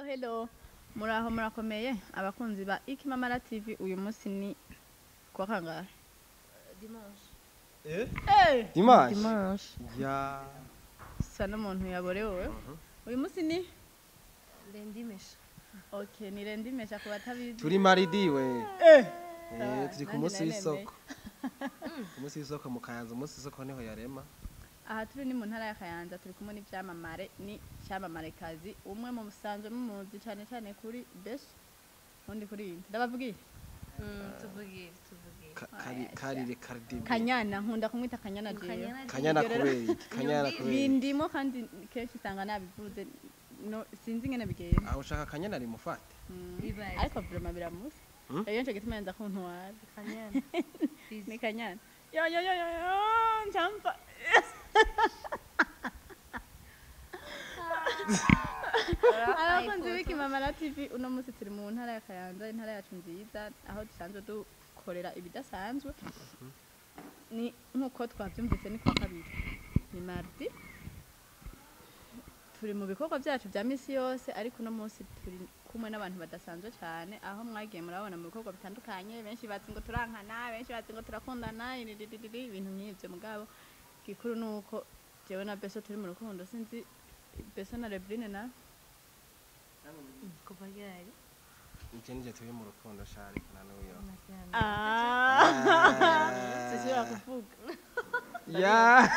Hello, hello. Muraho, murakomeye abakunzi ba Ikimamara TV. Uyu munsi ni kuwa kangahe? Dimanche. Eh! Dimanche. Dimanche. Ya. Sa n'umuntu yaborewe. Uyu munsi ni Lundi mesha. Okay, ni lundi mesha ku batabizi. Turi mardi we. Eh! Eh, turi ku Nanjye munsi nari w'isoko. Ku munsi w'isoko mu Kayanza, umunsi w'isoko niho yarema. Aha turi ni mu ntara ya Kayanza, turi kumwe n'ivyamamare, ni cyamamarekazi umwe mu musanzwe mumuzi cyane cyane kuri Best, undi kuri iyi. Ndabavugiye? Tuvuge, tuvuge. Karire Cardi B. Kanyana, nkunda kumwita Kanyana jewe. Kanyana kubera iki? Kanyana kubera iki? Bindimo kandi kenshi usanga nabivuze, no sinzi ingene bigenda. Aho ushaka Kanyana rimufate. Bibaye. Ariko vraiment biramusa. Rero nico gituma nza kuntwara. Kanyana. Ni Kanyana. Yo yo yo yo yo, njampa. Abakunzi b'Ikimamara TV, uno munsi turi mu ntara ya Kayanza, intara yacu nziza, aho dusanzwe dukorera ibidasanzwe. Ni nk'uko twavyumvise, ni kuwa kabiri, ni mardi. Turi mu bikorwa byacu bya misi yose, ariko uno munsi turi kumwe n'abantu badasanzwe cyane, aho mwagiye murabona mu bikorwa bitandukanye. Benshi bazi ngo turankana, benshi bazi ngo turakundana, iririri, ibintu nk'ibyo. Mugabo gikuru ni uko jewe na Beso turi mu rukundo. Sinzi Beso na Rebrine na Kuva ryari? Nje nije turi mu rukundo shari kana n'uyo. Sishobora kuvuga. Ya.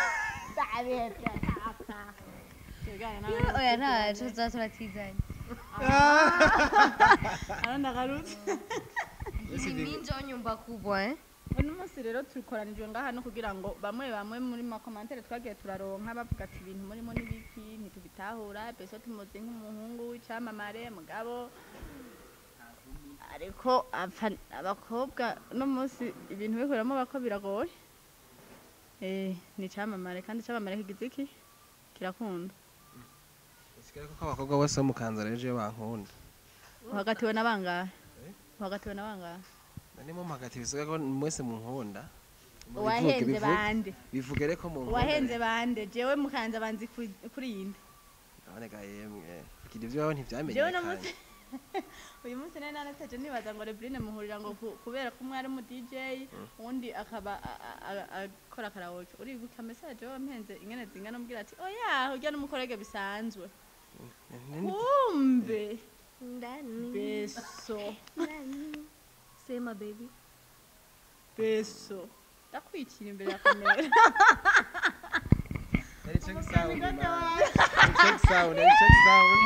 Oya, ntaco tuzaturatizanye. Arandagarutse. Ni minjo nyumba kubwa, eh? Uno munsi rero tukoranijwe ngaha no kugira ngo bamwe bamwe muri makomantere twagiye turaronka bavuga ati ibintu murimo n'ibiki ntitubitahura. Beso tumuzi nk'umuhungu w'icamamare, mugabo ariko apfa abakobwa. Uno munsi ibintu bikoramo bako biragoye. Ni icamamare, kandi icamamare kigize iki kirakunda. Sigara ko abakobwa bose bo mu Kayanza rero je bankunda. Uhagatiwe na bangahe? Uhagatiwe na bangahe? Nani mu hagati bisigaye ko mwese munkunda. Uwahenze bande? Bivuge reko mu nkunda. Uwahenze bande? Jewe mukanza banzi kuri yinde. None ga yemwe. Kidi ivyo Jewe ntivyamenyekanye. uno munsi, uyu munsi nari narateje nibaza ngo Rebrine muhurira ngo kubera ko umwe ari mu DJ, uwundi akaba akora karaoke. Uribuka message wampenze ingene zingana, umbwira ati oya, urya n'umukorege bisanzwe. Kumbe Ndani. Beso. Ndani. Sema baby. Beso, ndakwikira imbere ya kamera. Yari check sound, man. Yari check sound, yari check sound.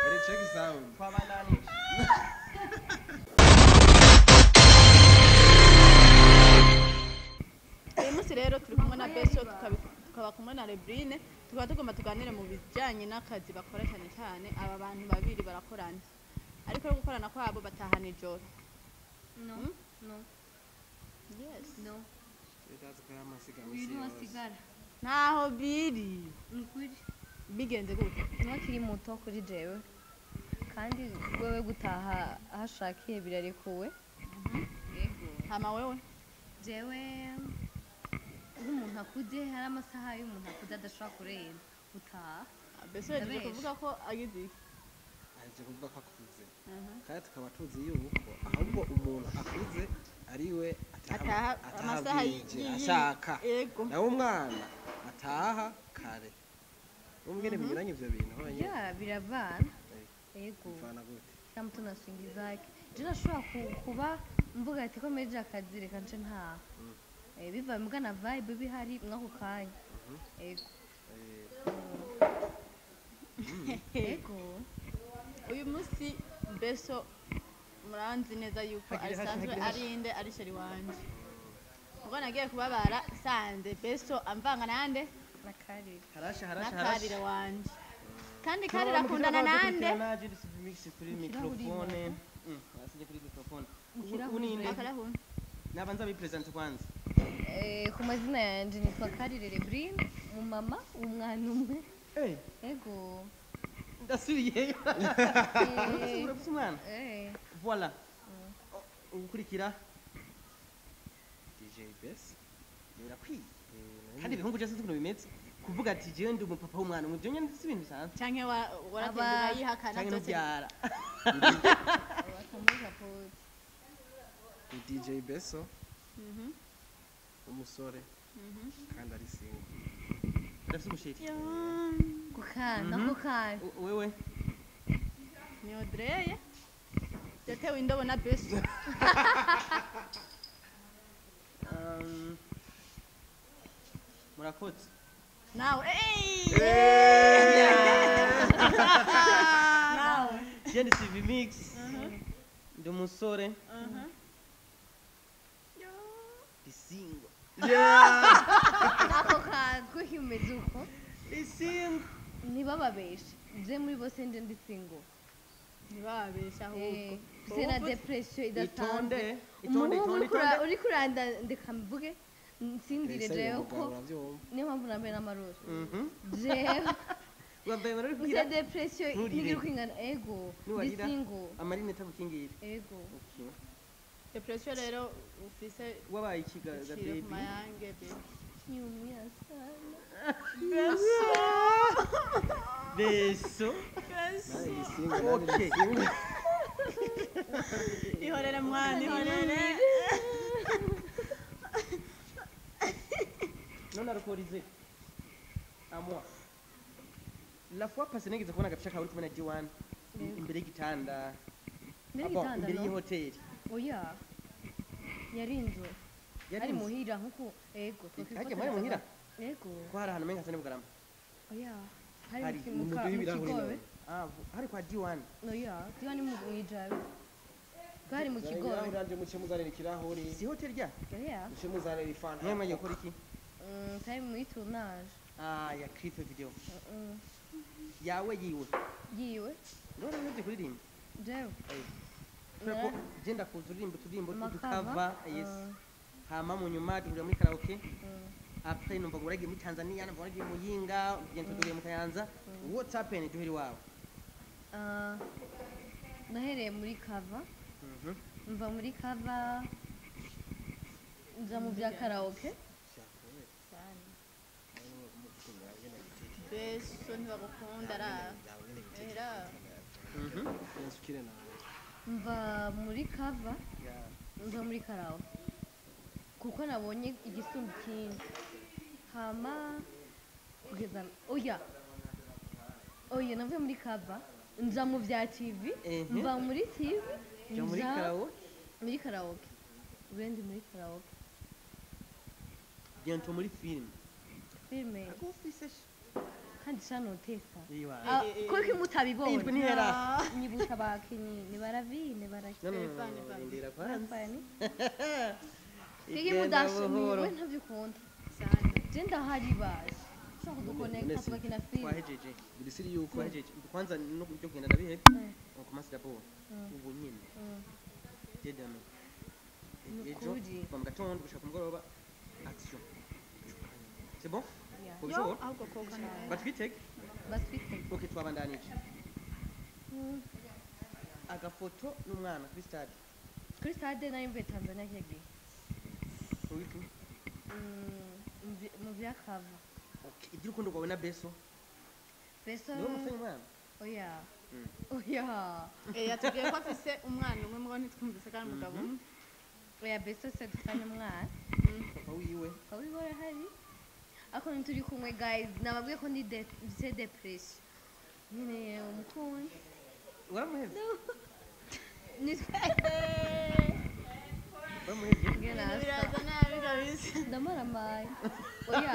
Yari check sound. Twabandanije. Uyu munsi rero turi kumwe na Beso, tukaba kumwe na Rebrine, tukaba tugomba tuganire mu bijyanye n'akazi bakora cyane cyane. Aba bantu babiri barakorana, ariko no gukorana kwabo batahana ijoro. No. No. Yes. No. Ndazi ko yamasiga Uyu misi ni yose. wasigara. Ntaho biri. Nukuri. Bigenze gute? Niwe akiri muto kuri jewe. Kandi wewe gutaha aho ashakiye birarekuwe. Yego. Hama wewe? Jewe nk'umuntu akuze, hari amasaha y'umuntu akuze adashobora kurenza gutaha. Beso yagiye Ndabesha. kuvuga ko agize iki? Aje kuvuga ko akuze. Kandi tukaba tuzi yuko ahubwo umuntu akuze ariwe Ataha amasaha bwije, ashaka. Yego. Nawe umwana ataha kare. Umbwire binyuranye ivyo bintu honyine. Ya, biravana. Yego. Bivana gute? Kila mtu na swingi zake. Je nashobora kuba mvuga ati ko meje akazi, reka nce ntaha. Eh, biva mbwa na vibe bihari mwako kanya. Yego. Yego. Uyu munsi Beso muranzi neza yuko Hagira hashe, asanzwe hagira hashe. ari inde, ari chéri wanje. Ubwo nagiye kubabara sanze Beso amvanga nande? Nakarire. Harashe, harashe, Na harashe. Karire wanje. Kandi Karire akundana nande? Mix kuri microphone. Asije kuri microphone. Ikirahuri. Uninde. Akarahuni. Nabanza bipresent kwanza. Eh, ku mazina yanje nitwa Karire Rebrine, umumama w'umwana umwe. Eh, Yego. ndasubiyeyo. Eh, Urafise umwana? eh. Voilà. Ugukurikira DJ Best. birakwiye. Kandi ibihungu byose ukuntu bimeze. Kuvuga ati jewe ndi umupapa w'umwana umwe, ibyo nyene si ibintu bisanzwe. Canke warateze Aba- urayihakana Canke byose. ntubyara. Batamuha poti. Ni DJ Beso, umusore kandi ari single. Ndafise umusheri. Ku kana, ako kana. Wewe? Ni Audrey yatewe indobo na Beso. Murakoze. Nawe nawe. Je ndi CV Mix, ndi umusore, ndi single. Ako kantu ko kimeze uko. Ndi single. Ntibababeshe, je muri bose nje ndi single. Ntibabesha ahubwo. Mfise na depression idasanzwe. Itonde, itonde, Umuhungu itonde, uriko itonde. uriko uranda, ndeka mvuge nsindire Ese jewe uyu mugabo ko uravyumva? niyo mpamvu nambaye n'amarori. Jewe Wambaye amarori mfise kugira depression Nturire. ntigira uko ingana, ego ndi Niwarira. single. Amarinete agukingira. Ego. Okay. Depression rero ufise Wabaye iki ga iciro ku baby? mayange baby. Nyumya sana. Beso. Nawe ndi single, nanjye ndi Okay. single. Ihorere mwana, ihorere. Non alcoolisé. À moi. La fois passée nigeze kubona agapica kawe uri kumwe na D1 imbere y'igitanda. Mbere Ah bon, y'igitanda imbere no? y'ihoteli. Oya, yari inzu. Yari Ari inzu. muhira nkuko, ego. Harya mwari muhira? Ego. Ko hari ahantu umenga hasa n'Ibugarama. Oya, hari Hari mu Mu ka- muduha mu ibirahuri Kigobe. nawe. Ah, hari kwa D1. Oya, tiwa ni mu Mwijabe, twari mu Zana Kigobe. ibirahuri anje, muce muzanira ikirahuri. Si hoteli rya? Oya. Muce muzanira ifanta. Mwe mwagiye gukora iki? Twari muri tournage. Ah, ya clip video. Mm. Yawe yiwe. Yiwe. None ntuzi kuririmba. Jewe? Eh. Kubera ko je ndakuza uririmba uturirimbo Amakava. tw'udukava, yes. Hama mu nyuma duhurira muri karaoke. Après numva ngo uragiye muri Tanzania, numva waragiye Muyinga, ugenda duhuriye mu Kayanza. What's happened duhuri iwawe? Ah, nahereye muri kava, mva muri kava nja mu bya karaoke. Beso ntibagukunda ra era. Nsukire nawe. Mva muri kava Yeah. nja muri karaoke kuko nabonye igisumba ikindi, hama kugeza, oya oya, navuye muri kava nja mu bya TV. Mva muri TV Jya muri nja karaoke. muri karaoke, ubundi muri karaoke. Bientôt muri film. Filme? Agufise. Kandi shano utesa. Iwa. Ah, kuko mutabibonye. Indwi ntihera. Nyibutsa abakinyi ni baravine baraki. No, no, no, Fani, no, fani. rindira kwanza. Fani. Kiki Igenda mudashimiwe buhoro. ntabyukunda. Sana. Je ndahari baje ushaka kudukonekta None si- tugakina filime. Twahejeje. Birisiri yuko Twahejeje. Kwanza no byo kugenda ndabihebye. On commence d'abord. Ubu nyine. Dès demain. Ni Ejo ukuri. kuva mu gatondo gushika ku mugoroba, action. C'est bon? Yeah. Yo, Ubishobora? ahubwo koka nawe. Batwitege. Batwitege. Okay, twabandanije. Agafoto n'umwana kuri stade. Kuri stade nari mvuye Tanzania kigiye. Wiki. Mu vyakava. Okay, iby'urukundo rwawe na Beso. Beso? Niwe mufitanye umwana? Oya. Oya. Eh, yatubwiye ko afise umwana umwe mugabo ntitwumvise kandi umugabo umwe. Oya, Beso se dufitanye umwana. Papa wiwe. Papa arahari ariko ntituri kumwe guys, nababwiye ko ndi mfise depression nkeneye umukunzi. Waramuhevye? Waramuhevye? Ngena asa. Biraza nabi kabisa. Ndamaramaye, oya.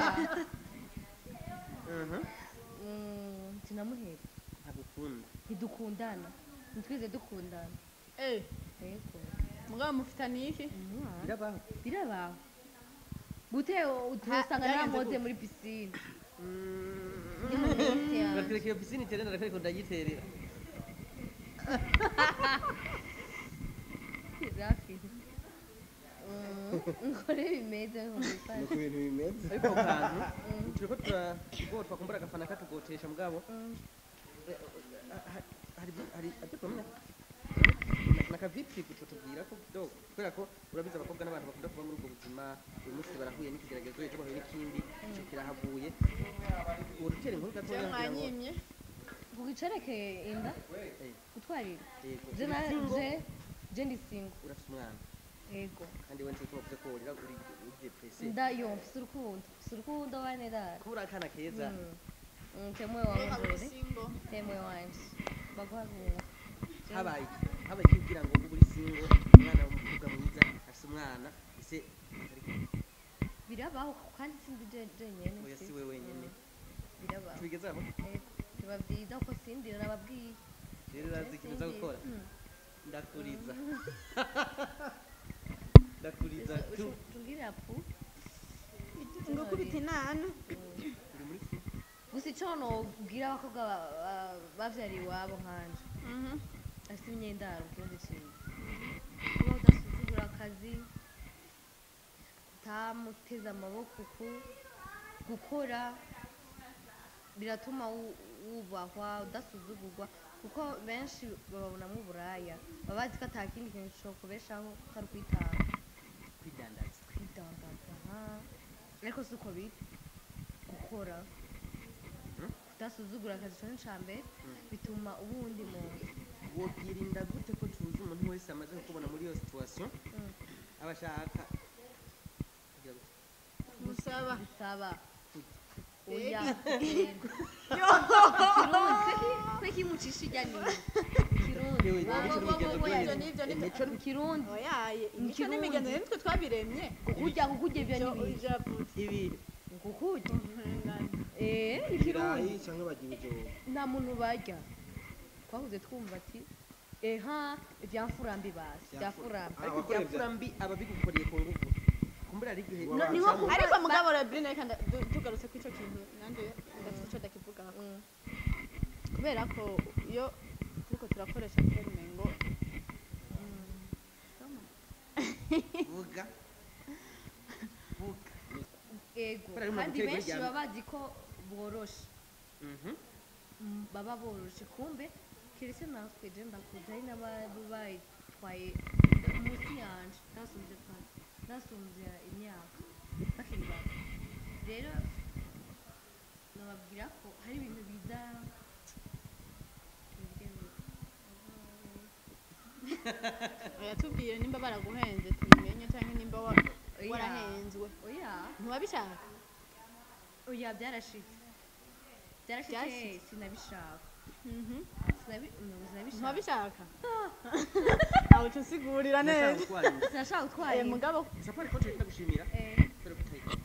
Sinamuhebye. Ntagukunda. Ntidukundana, ntitwize dukundana. Eh, Yego. mugabo mufitaniye iki? Umwana. Birabaho. Birabaho gute utusanga Byagenze naramoze gute? muri pisine. Baratwereka iyo piscine iterera, ndakwereka ndayiterera. Rafi, nkore bimeze nk'umufana. Nuko ibintu bimeze. Ariko ako kantu turiko ubwo twakumbura agafana katugotesha mugabo. Hari hari ibyo twamenya na Nakavipi tubwira ko kidogo, kubera ko urabizi abakobwa n'abantu bakunda kuba muri ubwo buzima. Uyu munsi barahuye n'ikigeragezo, ejo bahuye n'ikindi, ico kirahavuye. Urutera inkuru gatoya Je kugira ngo mwanyimye. Kugicerekeye inda, Eh, gutwarira. Yego. Je Uri na single? je ndi single. Urafise umwana? Yego. Kandi we nico gituma uvuze ko worira uri uri dépressé. Ndayo mfise urukundo, mfise urukundo bane dara. Kuba uri akana keza. Temwe wawe Uri nzore. single. Temwe wanje baguhagura. Habaye iki? Habaye iki kugira ngo ube uri single, umwana w'umukobwa mwiza afise umwana ese ariko? Birabaho kandi sindi jenyene. Oya, si we wenyene. Birabaho. Tubigeze aho. Yego, biba byiza ko sindira nababwiye. Rero urazi ikintu uza gukora? Ndakuriza, ndakuriza tu. Tubwire apu. Ngo kubita inana. Uri muri si Gusa ico nobwira abakobwa bavyariye iwabo nkanje afite imyendaro mu kirundi ciza, kuba udasuzugura akazi, kutamuteza amaboko, ku gukora biratuma wubahwa, udasuzugurwa, kuko benshi bababonamo uburaya, baba bazi ko ata kindi kintu cokubeshaho atari ukwitanga. Kwidandaza. Kwidandaza, ha. Ariko si uko biri. Gukora, kudasuzugura akazi, ico ni ica mbere, bituma uba uwundi muntu. Wobyirinda gute ko tuzi umuntu wese amaze kukubona muri iyo situation aba ashaka kugira gute? Musaba. Gusaba. Kurya. Oya. Kirundi kweki mucisha ijya ni kirundi. Yewe, imico n'imigenzo Ivyo byiza. nivyo nivyo. Imico Kirundi. Oyaye, imico Kirundi. n'imigenzo nitwe twabiremye. Kukurya, kukurya ibyo Ivyo ni bibi. ivyo yavuze. Ibi Kukurya eh Ibirayi ikirundi. cyangwa barya ibijumba? Nta muntu barya, twahoze twumva ati eha ibyamfurambi basi byamfurambi. Ah, Ariko wakoreye ibyafura mbi aba bigukoreye ku nguvu, kumbura ari igihe Ni nko ku- Ariko mugabo Rebrine, reka tugarutse kuri ico kintu, nanje ndafite ico ndakivugaho, kubera ko iyo turiko turakoresha terme ngo Vuga, vuga. Ego. Kubera ari umuntu Kandi uteye benshi iryamye. baba bazi ko boroshe. Baba boroshe, kumbe keretse natwe. Je ndakuze hari n'ababa bayitwaye munsi yanje, ndasumbye pa ndasumbye imyaka bakiri bato. Rero nababwira ko hari ibintu biza bivuge gute? Yatubwiye nimba baraguhenze tubimenye, cyangwa nimba Oya. warahenzwe. Oya. Ntiwabishaka? Oya, byarashitse, byarashitse. Byashitse. Sinabishaka. No, sinabishaka. Ntiwabishaka, aho uca usigurira Nashaka neza. gutwara inda. Sinashaka gutwara Eh, inda. mugabo Safari coach, ndagushimira Eh, kubera ko utayikora.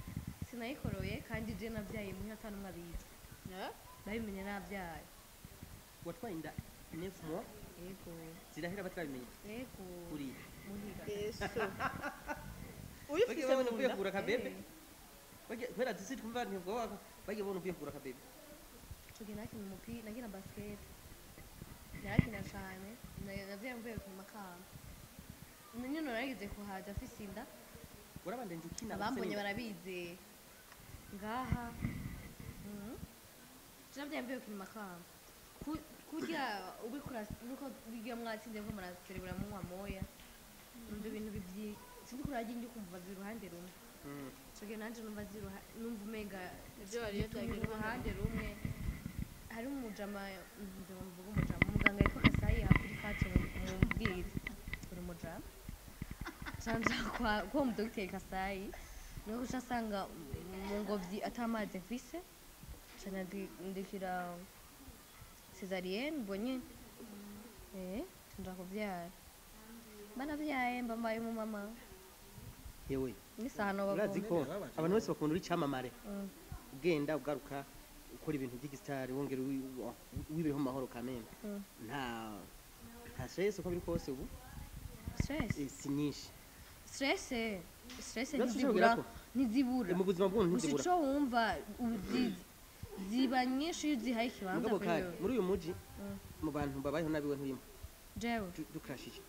Sinayikoroye kandi je nabyaye muhira ata n'umwe abizi. Eh? Babimenye nabyaye. Watwaye inda 9 mois Yego. zirahera batarabimenya? Yego. Uri Muhira. Yesu, bagiye uyifise babona mu uvuye nda. kugura akabebe. Kubera tuzi twumva ntabwo bagiye babona uvuye kugura akabebe. Ico gihe nakina umupira, nakina basket, narakina cane. Navyaye mvuye ku Makamba nyine, narigeze kuhaza afise inda. Urabandanya ukina ufise Abambonye n'inda? barabizeye ngaha. Je navyaye mvuye gukina Makamba. Kurya ubikora nuko biga mwatsinze ko muraserebura munywa moya, numva ibintu bivyi sinzi kurarya indyo ukumva ziri uruhande rumwe. Ico gihe nanje numva numva umenga Ivyo wariye bitumye vyagira uruhande rumwe. Hari umujama, umujama mvuga, umujama umuganga yitwa Kasayi kuri kace mubwire uri umujama canja kwa kwa mu dogiteri Kasayi, niho guca asanga mu ngobyi ata mazi mfise, ca ndikira césarienne ubwo nyene, nja kuvyara, mba navyaye, mba mbaye umumama. Yewe. N'isaha Urazi nobavuga. ko abantu bose bakunda uri camamare, ugenda ugaruka ukora ibintu by'igisitari, wongera wibeho mu mahoro kameme. Nta stress uko biri kose ubu. Stress? Si nyinshi. Stress, stress Uretse ntizibura. ushobora ko- Ntizibura. Mu buzima bw'umuntu Gusa ntizibura. ico wumva ziba nyinshi iyo uzihaye ikibanza Mugabo kuri kandi wewe. muri uyu muji mu bantu babayeho nabi we nturimo. Jewe? Dukrashije.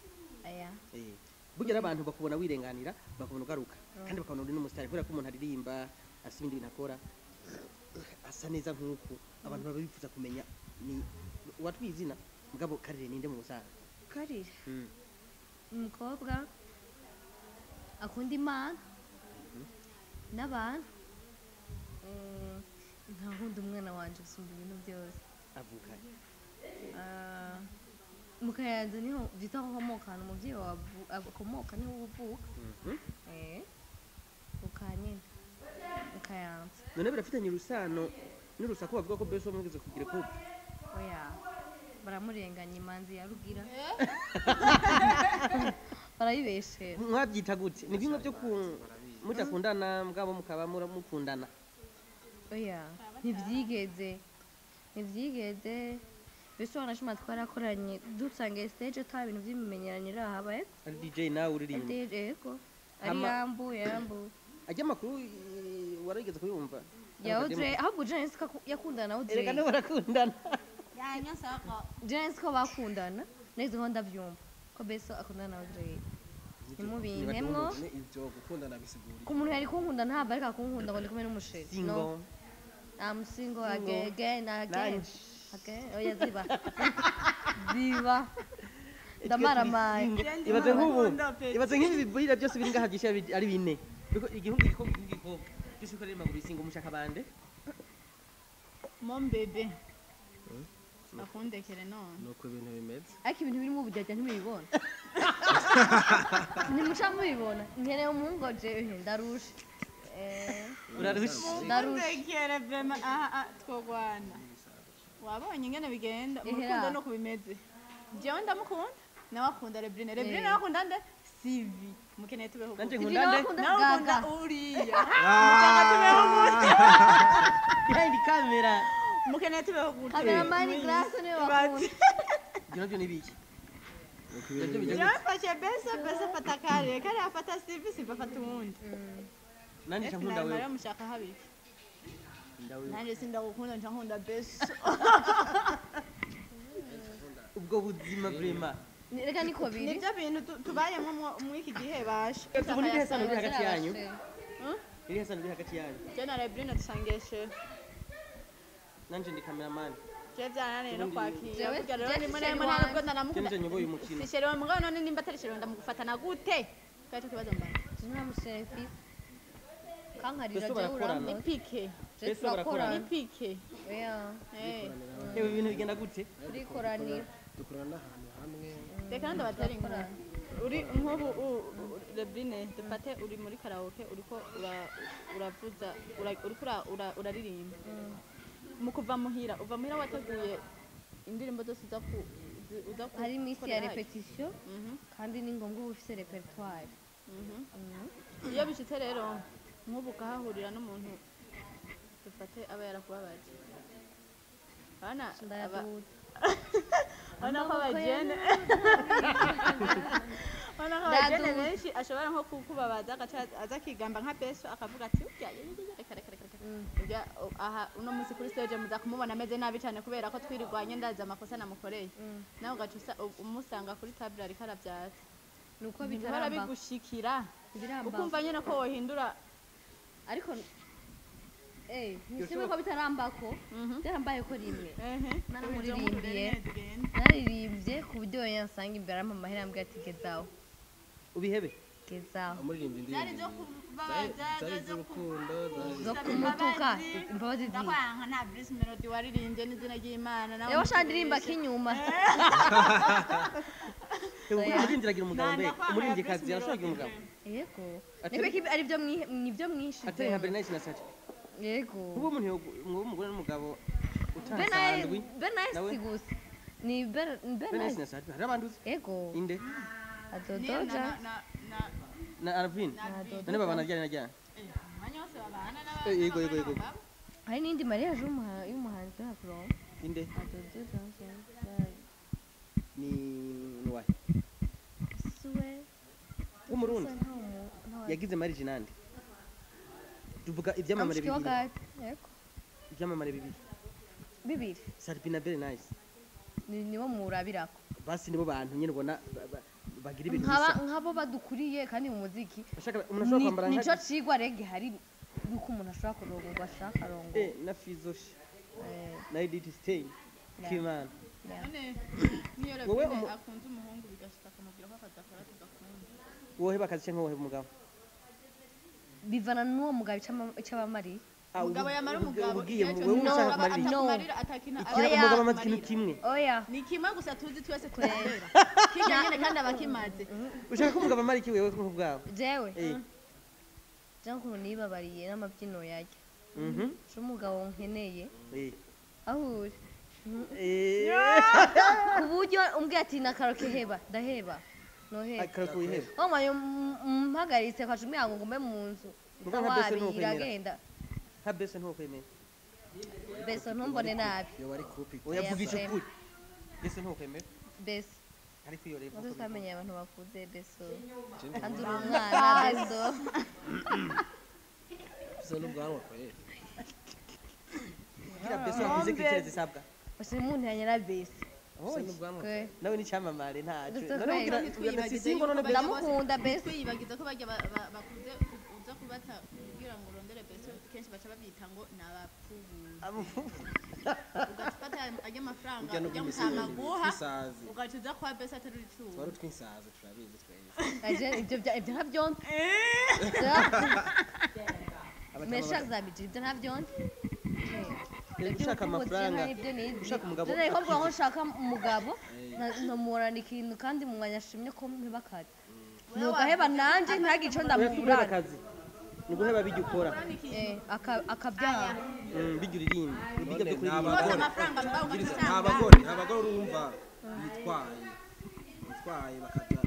Aya. Burya rero abantu bakubona wirenganira, bakubona ugaruka, kandi bakabona uri n'umusitari, kubera ko umuntu aririmba, afite ibindi bintu akora, asa neza nk'uku, abantu baba bifuza kumenya ni watwiye izina. Mugabo Karire ninde mu busanzwe? Karire? Umukobwa akunda Imana n'abantu. Nkakunda umwana wanje gusumba ibintu byose. Avuka Ah, mu Kayanza niho byita ko nkomoka, ahantu umubyeyi wawe akomoka niho uba uvuka. Eh, ukanyene mu Kayanza. None birafitanye urusano n'urusaku bavuga ko Beso mwigeze kugira couple? Oya, baramurenganya, imanzi ya Rugira barayibeshera. Mwabyita gute? Ni bimwe byo ku mudakundana mugabo mukaba mukundana? Oya, ntibyigeze mbese wanashima twarakoranye dusangiye stage, ata bintu by'imimenyerano irahaba, ego. Ari DJ nawe uririmba? Ego, ari yambu yambu. Ajya amakuru warigeze kuyumva? Ya Audrey, ahubwo Janice ko yakundana na Audrey. Erega nabo barakundana. Yanyo sako. Janice ko bakundana neza, ko ndabyumva ko Beso akundana na Audrey, ntimubimpemwo. Ni ibyo gukundana bisigura Ku muntu yari kunkunda ntabwo ariko akunkunda ngo ndi kumwe n'umusheri. Single. No, I'm single again, again, again. Nanje. Again. Oya, ziba ziba, ndamaramaye. Ibaze nk'ubu, ibaze nk'ibi bibwira byose biri ngaha byishyira ari bine. Biko igihungu, igikobwa, igihungu, igikobwa byose uko ari maguru isingo mushaka bande? Mon bébé. Akundekere none. Nuko ibintu bimeze. Ariko ibintu birimo ubujyajya ntimubibona, ntimuca mubibona. Nkeneye umuhungu jewe ndarushe. Eh, Urarushe. Ndarushe. Akundekere vraiment, aha aha twogwana. Wabonye ingene bigenda mu Ehera. rukundo nuko bimeze. Jewe ndamukunda, nawe akunda Rebrine. Rebrine Eh. nawe akunda nde? Sivi. Mukeneye tubeho Nanje gute? nkunda nde? Akunda Nawe ukunda Gaga. uriya. Mushaka tubeho gute? Behind camera. Mukeneye tubeho gute? Kameramani Grace niwe bakunda. Ibyo nabyo ni biki? Nuko ibintu Nabyo bimeze. bijya Jewe mfashe Beso, Beso afata Kare, Kare afata Sivi, Sivi afata uwundi. Nanje nca nkunda Ese wewe. mushaka habiki? Nkunda wewe. Nanje sindagukunda, nca nkunda Beso. Ubwo buzima vraiment. Reka niko biri. Nibyo bintu tubayemo muri iki gihe basha. Ubu ni irihe sano riri hagati yanyu? Irihe sano riri hagati yanyu? Je na Rebrine dusangiye chef. Nanje ndi cameraman. Je byananiye no kwakira. Jewe- Burya rero jewe rimwe si na rimwe chéri nta nubwo ndanamukunda. Jewe nyoboye umukino. Si chéri wawe, mugabo none nimba atari chéri wawe ndamugufatana gute? Twari tukibazo mbana. Nta mushere mfise kankarira. Beso Jewe barakorana. urampa. Ni pike. Je Beso barakorana. Ni turakorana. pike. Oya. Eh. Ewe, ibintu bigenda gute? Turikoranira. Dukorana n'ahantu hamwe. Reka ndabatera inkuru. Uri nk'ubu Rebrine, dufate uri muri karaoke, uriko uravuza, uriko uraririmba. Mu kuva muhira, uva muhira wateguye indirimbo zose uza ku uza Hari iminsi ya gukorera hajya. répétition. Kandi ni ngombwa uba ufise répertoire. Iyo bishitse rero nk'ubu ukahahurira n'umuntu, dufate aba yarakubabaje, urabona Ndayaduza. Urabona ko Amaboko abajene, urabona ko abajene Ndaduza. benshi ashobora nko kukubabaza, agaca aza akigamba nka Beso, akavuga ati urya reka reka reka reka urya aha uno munsi kuri stage muza kumubona ameze nabi cyane kubera ko twirirwanye, ndazi amakosa namukoreye. Nawe ugaca umusanga kuri table ariko arabyatsa. Nuko ntibihora bitaramba. Bigushikira Ntibiramba. ukumva nyine ko wohindura? Ariko eh nishimwe ko bitarambako, byarambaye ko rimwe. Naramuririmbiye. Naririmbye ku buryo yansanga imbere ampa amahera, ambwira ati gezaho. Ubihebe. Gezaho. Amuririmbye Zari indirimbo zo kubabaza, zari zari zo iz'urukundo, zari Zo kumutuka, imbabazi ziwe. Ndakwanka nta Bruce Melody waririmbye n'izina ry'Imana nawe. Rero shandirimba kinyuma. Ewe, Oya. umuririmbyi aragira umugabo mbe? Nanda kwanga Umuririmbyikazi Bruce arashobora kugira umugabo? Yego. Atari- Niko ari byo nibyo mwishize. Atari nka Bernice na Sacha? Yego. Kuba umuntu mwuba umugore n'umugabo utasanzwe. Bernice Nawe? si gusa ni Bernice Bernice. na Sacha hari abandi uzi? Yego. Inde? Adodoja. Na Alvin. None babana ryari na ryari? Umwanya wose babana. Eh, yego, yego, yego. Hari n'indi mariage y'umuhanzi wa Pro. Inde? Adodoja. Ni nuwahe? Suwe. W'umurundi yagize marriage nande? Tuvuga ibyamamare Amushiki wa bibiri. Gadi. Yego. Ibyamamare bibiri. Bibiri. Sarpi na Bernice. Ni nibo murabirako. Basi nibo bantu nyine ubona bagira ibintu Nkaba bisa. nk'abo badukuriye kandi mu muziki. Ashaka umuntu ashobora kwambara Nico nka cigwa rege hari yuko umuntu ashobora kurongorwa, ashaka arongora. Eh, na Fizoshi na Edith Stein. Yeah. Kimana. Yeah. None niyo Wowe Rebrine akunze umuhungu. Birashika akamubwira ko akazi akora tugakunda. Woheba akazi canke woheba umugabo? Bivana n'uwo mugabo ico abamariye. Ah, Umugabo yamara umugabo ugiye icyo wewe No. ushaka kumarira iki? No. Atakumarira atakina. Ikintu Oya. umugabo amaze ikintu kimwe. Oya. Ni kimwe gusa tuzi twese turondera. Kirya nyene kandi abakimaze. Ushaka ko umugabo amara iki wewe ku bwawe? Jewe Eh. jewe ukuntu nibabariye n'amabyino yarya, Mhm. co umugabo nkeneye Eh. aho uri Eh. ku buryo umbwiye ati na karaoke heba, ndaheba, noheba. Akaruko wiheba. Wamaye mpagaritse kwaca umbwira ngo ngume mu nzu. Muga nka bese Wabi, ntukwemera. iragenda. Nka bese ntukwemera. Beso ntumbone nabi. Yoba ari coupe. Oya, vugisha Oya, ukuri. Bese ntukwemera. Beso Ariko iyo rero muze twamenye abantu bakuze. Beso kandi uri umwana, beso. Ufise n'ubwanwa kweli. Kugira bese wakuze critères zisabwa. Bose muntanye na beso. Ufise n'ubwanwa. Kwe. Nawe ni cyamamare ntaco. Gusa None kweli. ugira Ntitwiyibagize singo none yuko bese. Ndamukunda beso. Twiyibagiza ko barya bakuze uza kubata kugira ngo urondere beso, kenshi baca babyita ngo ni abapfubuzi. Ugaca ufata ajya amafaranga Urya ujya n'ubw'imisozi, mutamaguha, tw'isazi. ugaca uza kwa beso atari icumu. Twari twinsazi, turabizi twese. Aje ibyo ntabyonse. Mesha zabije ibyo ntabyonse. Ushaka amafaranga, ushaka umugabo. None ko mvuga ko nshaka umugabo, nkamurana ikintu kandi mu mwanya ashimye ko mpeba akazi, nugaheba nanje ntagire ico Oya, si guheba ndamurana. akazi, ni guheba bijya ukora. Eh, akabyara. Bijya uririmba, bijya byo None kuririmba. nta Rwose amafaranga mugabo ugaca Ubwiriza, usanga nta bagore urumva bitwaye bakaja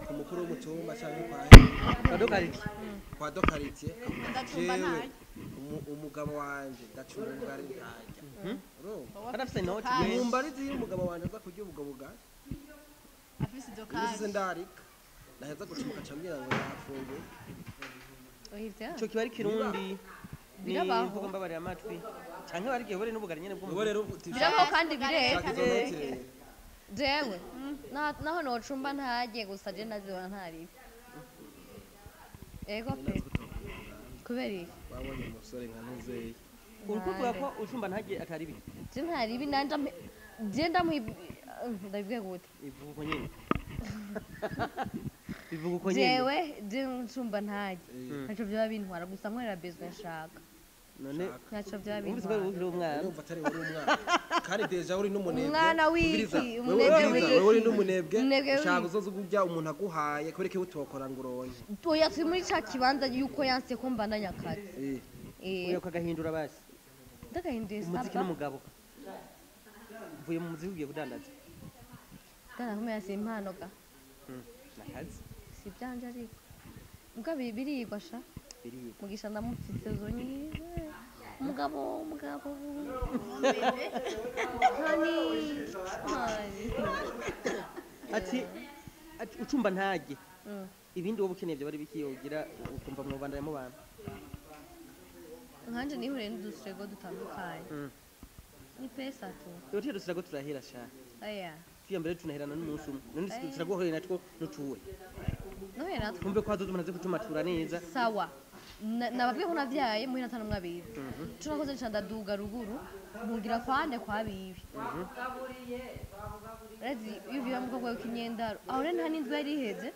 ku mukuru w'umutumba canke kwa Kadokariti. kwa dokaritiye. Ndacumba Jewe ntarya. umugabo wanje ndacumba ubugari ntarya, urumva? Kandi afise inoti. Kashi. Mwumva ari iyo umugabo wanje aza kurya ubwo bugari Afise izo imisi kashi. ndarika naheza gucumuka cambwira ngo yafunguye. Oya, ivyo Ico kiba ari kirundi ni Birabaho. mvugo mbabarira amatwi canke bari gihe bore n'ubugari nyene bwo Ubu rero uti Birabaho kandi birera. shaka izo noti rero. Jewe naho nocumba ntarye gusa, je ndazibona ntaribi, ego pe, kubera iki? Wabonye umusore nka ntuzeye. Uri kuvuga ko ucumba ntagiye atari bi Je ntaribi nanje je ndamuha ndabivuge gute? Ivuga uko nyene, bivuga uko nyene. Jewe je ncumba ntarye ntaco vyoba bintwara, gusa nkorera besoin nshaka. None Ntaco vyoba wumvise ko bintwara. uri umwana. Urumva atari uri umwana kandi déjà uri n'umunebwe. Umwana w'iki? Umviriza, wewe Umunebwe umviriza, w'iki? wewe uri n'umunebwe. Umunebwe Ushaka w'iki? uzoza urya umuntu aguhaye kubera ko utokora ngo uronke. Oya, turi muri ca kibanza yuko yanse ko mbandanya akazi. Eh, Eh, Oya, ukagahindura basi. Ndagahinduye Umuziki saba. n'umugabo, mvuye mu muziki ugiye kudandaza. Ndanakumenya si impano ga. Nakazi. Si ibyanje ariko mbwa birigwa sha. Biribwa. Mugisha ndamufise zonyine, umugabo, umugabo hani hani. Ati ucumba ntage ibindi wowe ukeneye byo bari bikiyogira ukumva mwubandanya mubana. Nkanje nihuriye n'udusego dutandukanye. Ni pesa tu. Iyo tuyo dusirago turahera sha. Oya. Tuya mbere tunaherana n'umunsi umwe, none turaguhorera natwo nutuwe. Nohe natwe. Twumve ko hazoza umuntu azi kutumatura neza. Sawa. Nababwiye ko navyaye muhira atanu mwabizi. Ico nakoze, nca ndaduga ruguru mpugira kwande kwa bibi. Urazi iyo uvuye mu bwoko bw'imyendaro, aho rero nta n'inzu yari iheze,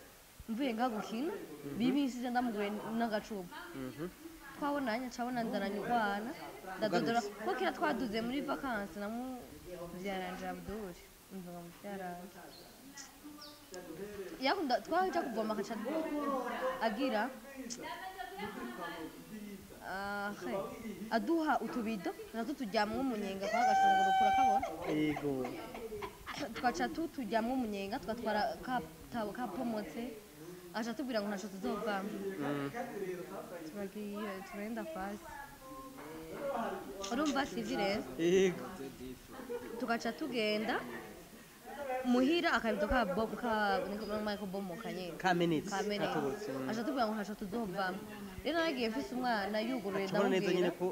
mvuye ngaha gukina bibi nsize ndamuguriye n'agacupa twabonanye, ncabona nzananye urwana, ndadodora ko kira twaduze muri vacances na muvyaranje Abdul, mvuga muvyaranje yakunda twaja kuvoma akaca agira ah, he, aduha utubido natwo tujyamwo umunyenga kwa gashunguru, kurakabona? Yego. Tugaca tutujyamwo umunyenga, tugatwara kapomotse, aca atubwira ngo ntaco tuzovamo, turagiye turenda fasi, urumva sivyi rero? Yego. Tugaca tugenda muhira, akabido ka ka niko bomoka nyene. Kamenetse. Kamenetse. Katobotse. Aca atubwira ngo ntaco tuzovamo. Rero naragiye mfise umwana yuguruye, Tubona neza nyine ndamubwira ko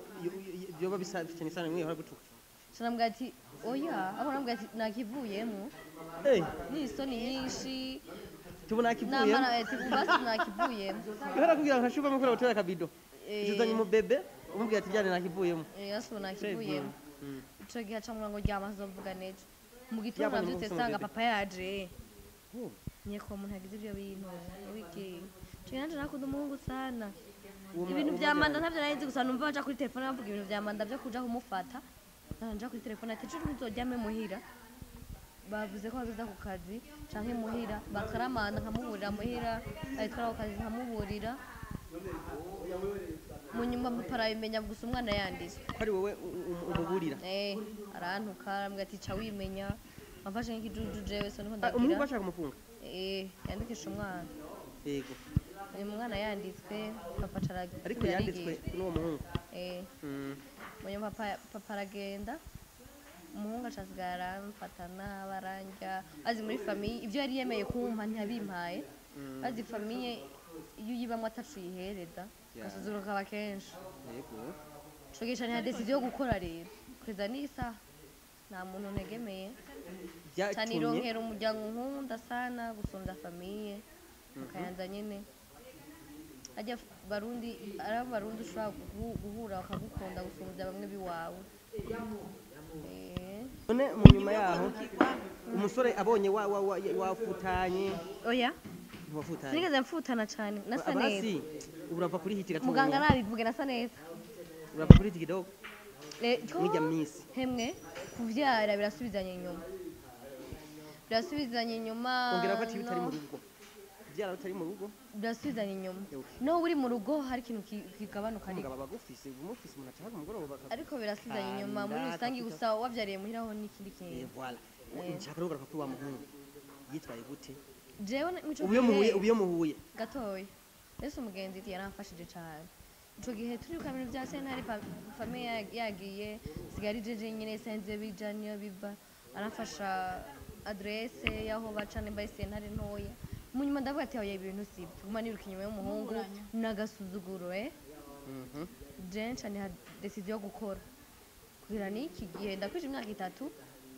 byoba bisa bifitanye isano n'imwe ihora gutuka. Ca ndamubwira ati oya, aho namubwira ati nakivuyemo Eh, n'isoni nyinshi. Tubona akivuyemo. Namara ati basi nakivuyemo. Ihora kugira ngo ntashuvamo kubera gutera akabido. Eh. Tuzanye umubebe umubwira ati byane nakivuyemo. Yasubu nakivuyemo. Ico gihe aca ambwira ngo ryama tuzovuga n'ejo. Mu gitondo Yabonye navyutse umusore nsanga bebe. papa yaje. Oh, Nyeko umuntu yagize ivyo bintu wiki. Cyo nanje nakunda umuhungu sana. Uwo Ibintu uwo vya manda mwajyanye. ntavyo nari nzi, gusa numva baja kuri telefone bavuga ibintu vya manda vyo kuja kumufata. Nanja kuri telefone ati ejo ntuzoryame muhira. Bavuze ko bazoza ku kazi canke muhira bakaramanda nkamuburira muhira, ayitwara ku kazi nkamuburira. Mu nyuma papa arabimenya gusa umwana yanditswe. Ko ari wowe umuburira. Eh, arantuka arambwira ati ca wimenya amfashe nk'ikijuju jewe so niko Ah, umuhungu ndagira. bashaka kumufunga. Eh, yandikisha umwana. Yego. Uyu mwana yanditswe papa aca Ariko yanditswe n'uwo muhungu. Eh, munyuma papa aragenda, umuhungu aca asigara aramfata nabi, arandya azi muri famille ibyo yari yemeye kumpa ntiyabimpaye. Azi famille iyo uyibamwo atacu uyihereza, agasuzuguro kaba kenshi. Yego. Cogesha ntiha decision yo gukora rero kugeza n'isaha nta muntu ntegemeye cyane. Byatumye Ironkera umuryango nkunda sana gusumbya famille mukayanza nyene. Ajya barundi ari abarundi ushobora guhura bakagukunda gusumbya bamwe biwawe. Eh, none mu nyuma yaho umusore abonye wa wa wa wafutanye? Oya. Ntiwafutanye? Sinigeze mfutana cane, nasa neza. Basi urava kuri hiti gato. Muganga nabivuge, nasa neza. Urava kuri hiti kidogo. Eh, Mwirya minsi. Hemwe kuvyara birasubizanya inyuma, birasubizanya inyuma. Ongera ko ati utari No. mu rugo, byara utari mu rugo. Birasubizanya inyuma. Okay. No uri mu rugo hari ikintu kigabanuka ariko Umugabo aba agufise, umufise umuntu ashaka umugoroba ariko birasubizanya inyuma muri Kanda, rusange. kapita. Gusa wavyariye muhiraho n'ikindi Eh, kintu. voilà, nshaka rero kugaruka kuri wa muhungu yitwaye gute? Jewe mico Ubu iyo muhuye, gihe ubu iyo muhuye? Gatoya mbese umugenzi yaramfashije cane ico gihe turiruka ibintu vya sentare, famille yagiye sigaye ari jeje nyene senze bija niyo biva, aramfasha adresse y'aho baca nimba ari sentare ntoya. Mu nyuma ndavuga ati oya, ibintu sibyo, guma niruka inyuma y'umuhungu n'agasuzuguro eh. Je nca niha decision yo gukora kugira n'iki gihe ndakwije imyaka 3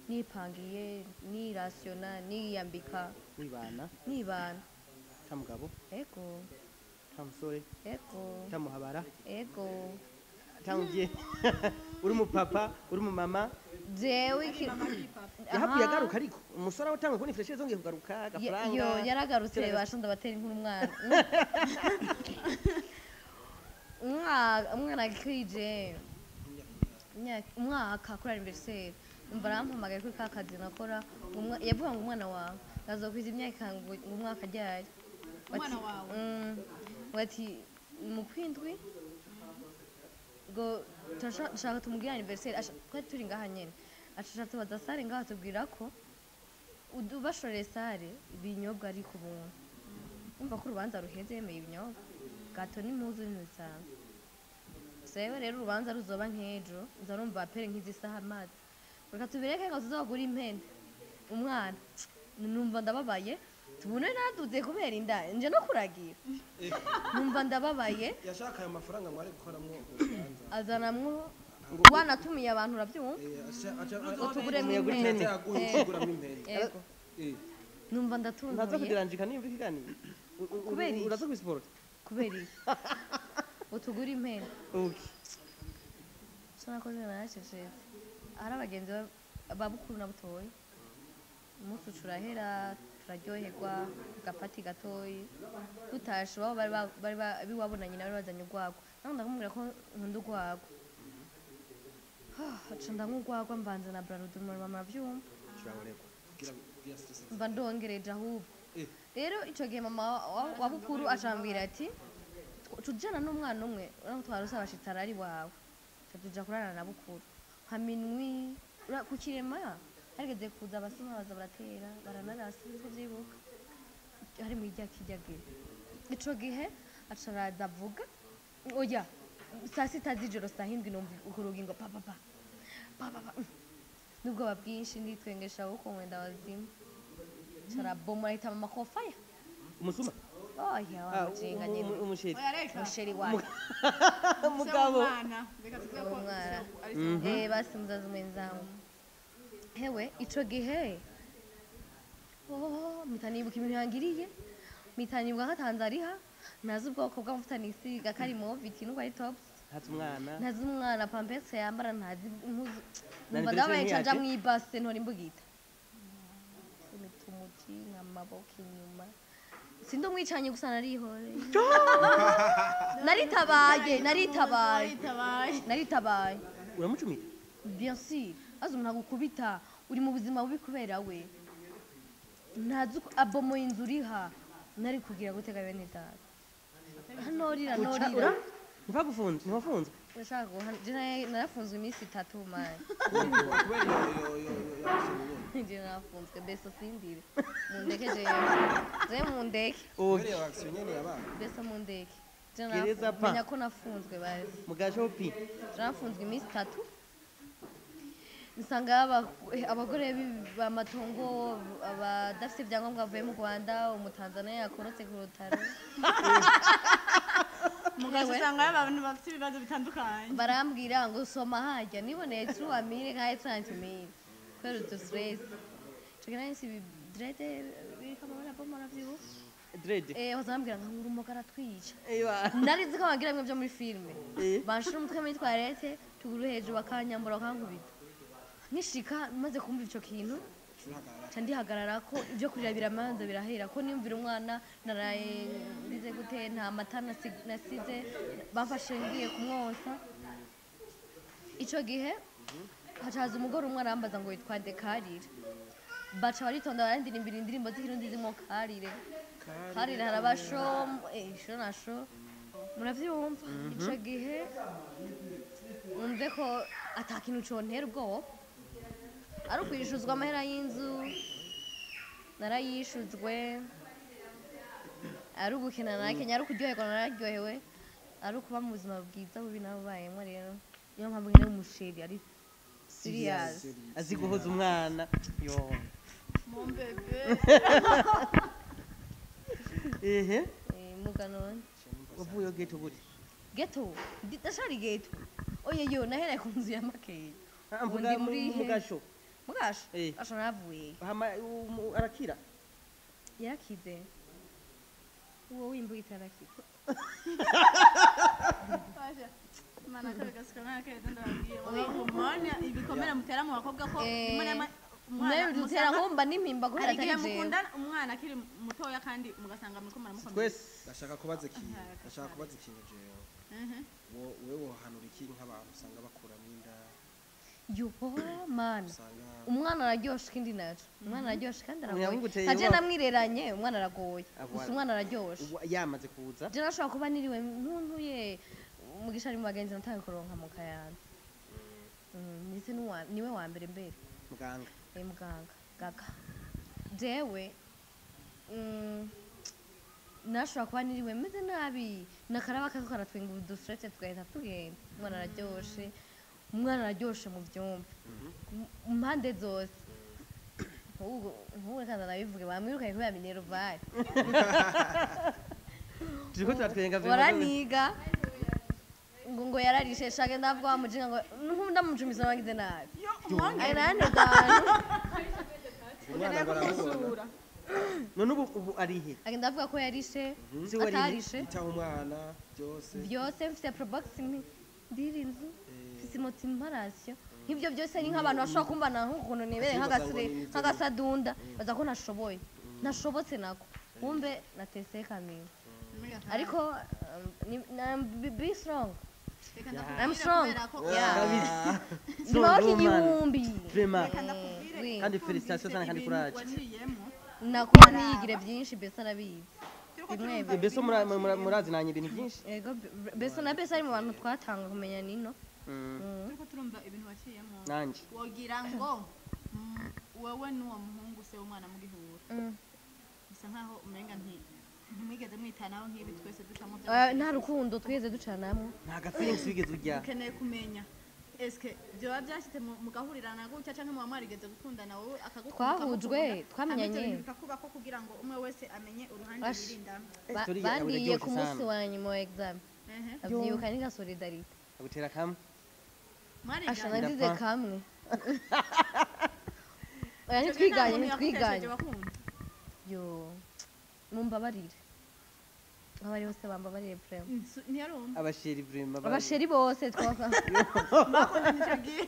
nipangiye, nirasiona, niyambika. Wibana. Nibana. Ta mugabo? Ego. Ta musore? Ego. Ta muhabara? Ego. Ta muvyeyi? Uri umupapa, uri umumama? Jewe iki Yahavuye agaruka, ariko umusore aho utangwe kubona ifreshe zongeye kugaruka agafaranga. Yo, yaragarutse basha ndabatera inkuru. Umwana umwana akwije umwaka kuri anniversaire, umva arampamagaye kuri ka kazi nakora, yavuga ngo umwana wawe azokwiza imyaka ngo umwaka ryari. Umwana wawe? Ngo ati mu kwindwi ngo turashaka tumubwire anniversaire. Twari turi ngaha nyene, aca tubaza sare ngaha, tubwira ko bashoreye sare ibinyobwa ari ku buntu. Umva ko urubanza ruheze yemeye ibinyobwa, gato n'impuzu n'ibintu bisanzwe. Sewe rero urubanza ruzoba nk'ejo, nza numva pere nk'izi saha amazi, reka tubireke ngo tuzogure impene. Umwana numva ndababaye, tubone naduze kubera inda nje no kuragira, numva ndababaye. Yashaka ayo mafaranga mwari gukoramwo urubanza. Azanamwo wanatumiye abantu, urabyumva? Utuguremo Umuyaga impene. impene. Yaguhuguramo impene. Yego. Numva Ntaza ndatuntuye. kudiranjika nimba ikiganiro Kubera iki? Uraza kubisiporo. Kubera iki utugura impene? Okay. So nakoze naracecetse, hari abagenzi ba bukuru na butoyi, umunsi uca urahera turaryoherwa gapati gatoyi, dutashe iwabo bari b'iwabo na nyina bari bazanye urwagwa, nawe ndakumubwira ko nkunda urwagwa. Aca ndanywa urwagwa mvanze na bralud, mama arabyumva. Turabonerwa kugira kugira stress. Mba ndongereje ahubwo. Rero icyo gihe mama wa bukuru acambwira ati tujana n'umwana umwe urabona ko twarose abashitsi arari wawe. Ca tuja kurarana na bukuru nka minwi ku kirema harigeze kuza abasuma baza baratera baranarasa, niko vyibuka hari mu irya kirya gihe. Ico gihe aca araza avuga oya, saa sita z'ijoro, saa hindwi, numva urugi ngo pa pa pa pa pa pa, n'ubwoba bwinshi nditwengesha kuko wenda wazimu carabomora ahita mama kofaya. Umusuma? Oya, Ah, wa mujinga nyene. Umusheri. Oya reka. Musheri wawe. Umugabo. Umwana. Reka tuvuge ko Umwana. ari se. Eh, basi muzazi mwenzangu hewe ico gihe, oh, mpita nibuka ibintu yangiriye, mpita nibuka ko atanze ariha, ntazi ubwoko bw'amavuta nisiga kari moviti n'ubwo ari tops. Ntazi umwana. Ntazi umwana pampese yambara, ntazi impuzu. Na Numva anniversaire ndabaye nca nja ntiyaje? mw'ibase ntora imbugita. Nkacumita umuji amaboko inyuma. Sindi umwicanyi, gusa narihoreye, naritabaye, naritabaye. Waritabaye. Naritabaye. Uramucumita? Bien sûr. Azi umuntu agukubita, uri mu buzima bubi kubera we, ntazi uko abomoye inzu uriha. Nari kugira gutega bene data norira norira. Ntibagufunze? Ntiwafunzwe? Urashaka guhana? Je narafunzwe iminsi 3 mani. Kubera iyo action nyene. Je narafunzwe beso, sindire, mundeke jewe, je mundeke. Kubera iyo action nyene yabaye. Beso, mundeke. Je Gereza pa. menya ko nafunzwe basi. Mugashopi. Je narafunzwe iminsi 3, nsanga abagore b'amatongo abadafite ibyangombwa bavuye mu Rwanda, Umutanzaniya yakorotse ku rutaro. Mugace usanga abantu bafite ibibazo bitandukanye. Barambwira ngo soma hajya, niboneye 3000 nka 30 000 kubera utu stress. Ico gihe nari nsi dread biriko amabara bomora vyibuka. Dread. Eh, bazambwira ngo urumoga aratwica. Ewa. Nari nzi ko bagira bimwe byo muri filime. Banshira umutwe muri toilette, tuguru hejuru, bakanyambura, bakankubita. Nkishika maze kumva ico kintu, nca ndihagarara ko ibyo kurira biramanza birahera, ko niyumvira umwana naraye ngize gute, nta mata nasize, bamfashe ngiye kumwonsa. Ico gihe haca haza umugore umwe arambaza ngo witwa nde? Karire. Baca baritonda, barandirimbira indirimbo z'ikirundi zimwo karire karire, haraba sho, sho na sho, muravyumva. Ico gihe wumve ko ata kintu contera ubwoba ari ukwishuzwa amahera y'inzu, narayishujwe, ari ugukina narakenya, ari ukuryoherwa nararyohewe, ari ukuba mu buzima bwiza bubi nabubayemo. Rero niyo mpamvu nkeneye umuchéri ari serious. Azi guhoza umwana yo. Mon bébé. Ehe. Muga none. Wavuyeho ghetto gute? Ghetto, ndashari ghetto, oye yo, nahereye ku nzu ya makeya. Ah, Ubu mvuga ndi muri mu gasho. Mugasho. Eh. Gasho naravuye. Hama arakira? Yarakize, uwo w'imbugita yarakize. Mana, kabe gasuka nk'akeza, ndababwiye umwanya ibikomere mutera mu bakobwa ko rimwe na rimwe umwana nawe dutera musanga- nkumba n'impimba kubera hari igihe atari jewe. mukundana umwana akiri mutoya kandi mugasanga muriko muramukomeza. Twese. Ndashaka kubaza ikintu jewe. Wewe wohanura iki nk'abantu usanga bakuramo inda? Yo mana. Usanga Umwana araryoshe, ikindi naco umwana araryoshe kandi aragoye. Yamuguteye Nka je namwireranye, umwana aragoye. Ah, Gusa voilà. umwana araryoshe. Ubu yamaze kuza. Je nashobora kuba niriwe ntuntuye umugisha ari mu bagenzi, natangiye kuronka mu Kayanza. Ndetse niwe wa mbere mbere. Muganga. Eh, muganga gaga jewe, nashobora kuba niriwe meze nabi, nakaraba kako karatwenga, udustress tugahita tugenda. Umwana araryoshe, umwana araryoshe mu byumba mu mpande zose. Nk'ubu reka ndanabivuge, bamwirukaye kubera minerval. Turiko turatwenga vraiment. Waraniga ngo yararishe shake, ndavuga wa mujinga ngo ndamucumisa wangize nabi. Yo, umwongere. Ayo nayandi bantu. Umwana ngo aramubona. None ubu arihe? Agenda avuga ko yarishe. Se we arihe? Atarishe. Yitaho umwana byose. Byose mfite probox, ndira inzu, mfise moto imparasiyo, nk'ibyo byose ni nk'abantu bashobora kumbana nk'ukuntu nibereye. Ese Nk'agasire. ugasanga ni ibyo. Nk'agasadunda baza ko nashoboye, nashobotse nako wumve natese kamina, ariko be strong. Reka I'm ndakubwire strong. kubera ko Yeah. Kabisa. Ndi maboko Strong woman. igihumbi. Vraiment. Reka ndakubwire. Oui. Kandi félicitations sana, kandi Ibintu courage. waciyemo. Nako ntiyigire byinshi, mbese arabizi. Turiko Bimwe turumva bimwe. Mbese ibintu waciyemo. murazinanye ibintu byinshi. Ego, beso na beso ari mu bantu twatanga kumenya nino. Turiko turumva ibintu waciyemo. Nanje. Wogira ngo wewe n'uwo muhungu se w'umwana mugihura, bisa nkaho umenga ntimwigeze mwitanaho nk'ibi twese ducamo. Nta rukundo twigeze ducanamwo. Nta ga feelings wigeze ujya. Ukeneye kumenya eske byoba byashitse mugahurirana gutya canke muba mwarigeze gukundana, wowe akagukunda, Twahujwe, akagukunda, twamenyanye. hama ivyo bintu bikakubako kugira ngo umwe wese amenye uruhande Ash. yirindamo. Story yawe Bandiye iraryoshe ku munsi sana. wa nyuma wa exam. Ehe. Avyibuka ni nka solidarité. Agutera kamwe. Asha, Mwariganye? nagize Ndapfa. kamwe. Oya, Ico gihe nta ntitwiganye. muntu Ntitwiganye. yakutesheje wakunda? Yo, mumbabarire, abari bose bambabarire vraiment. Ntiyarumva. Abachéri vraiment. Abachéri bose twaka. Bakundana ico gihe.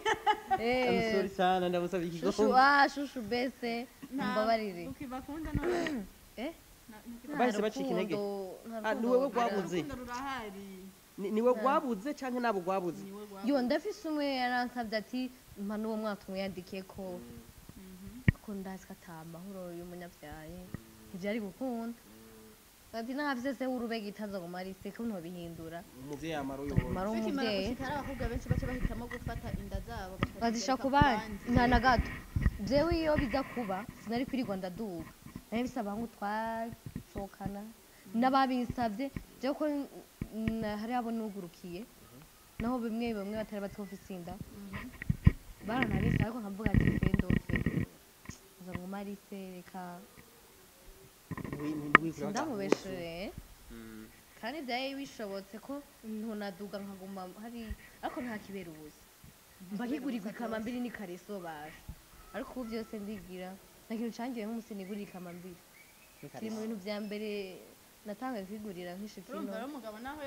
I'm sorry sana, ndamusaba Shushu. ikigongo. Ah, shushu bese. Mbabarire. Ukibakunda none. Eh? Bahise bacika intege. Ah, ni wewe rwabuze. Urukundo rurahari. Niwe rwabuze canke nabo rwabuze? Niwe rwabuze. Yo ndafise umwe yaransavye ati mpa n'uwo mwaka umwiyandike ko kuko ndazi ko ata mahoro y'umunyabyaye ntivyari gukunda. Ati nahafise se w'urubega itaza ngo marise ko ntobihindura. Umuvyeyi amara uyoboye. Mara Bikimara umuvyeyi. gushika hari abakobwa benshi baca bahitamo gufata inda zabo Bazisha bakazigereka ku bandi nta na gato. Jewe iyo biza kuba sinari kwirirwa ndaduga, nari bise abahungu twasohokana n'ababinsavye jewe ko hari abo nugurukiye naho bimwe bamwe batari bazi ko mfise inda baranabisaba, ariko nkavuga ati fe ndofe nza ngo marise reka sindamubeshere. Kandi byari bishobotse ko ntonaduga nkaguma hari, ariko nta kibera ubusa mba nkigurirwa ikamambiri n'ikareso basha, ariko ubu byose ndigira nta kintu cangiye nk'umusi nigurira ikamambiri kiri mu bintu vya mbere natangaye kwigurira nk'ishikino. Urumva rero umugabo naho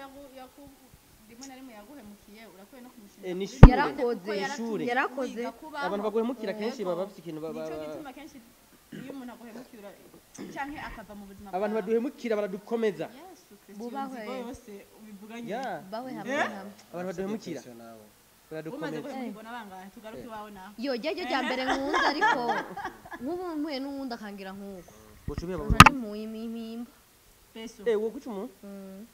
rimwe na rimwe yaguhemukiye urakwiye no kumushimira. Ni kuri ishure. Yarakoze. kuko yaratumye Ishure. Yarakoze. wiga kubaho. Abantu baguhemukira kenshi Yego. baba bafite ikintu Nico gituma kenshi iyo umuntu aguhemukira canke akava mu buzima abantu bwawe. baduhemukira baradukomeza. Yesu Kristo, Bubahwe. iyo nzigo yose ubivuganye. Ya, bawe hamwe hamwe. Abantu baduhemukira Depression nawe. Umaze baradukomeza. guhemukirwa na bangahe? Tugaruke iwawe naho. Yo ryo rya mbere nkunze, ariko nk'ubu mpuye n'uwundi akangira nk'uko Ucubira nka babura. nimpuye impimba. Beso. Eh, wo guca umuntu?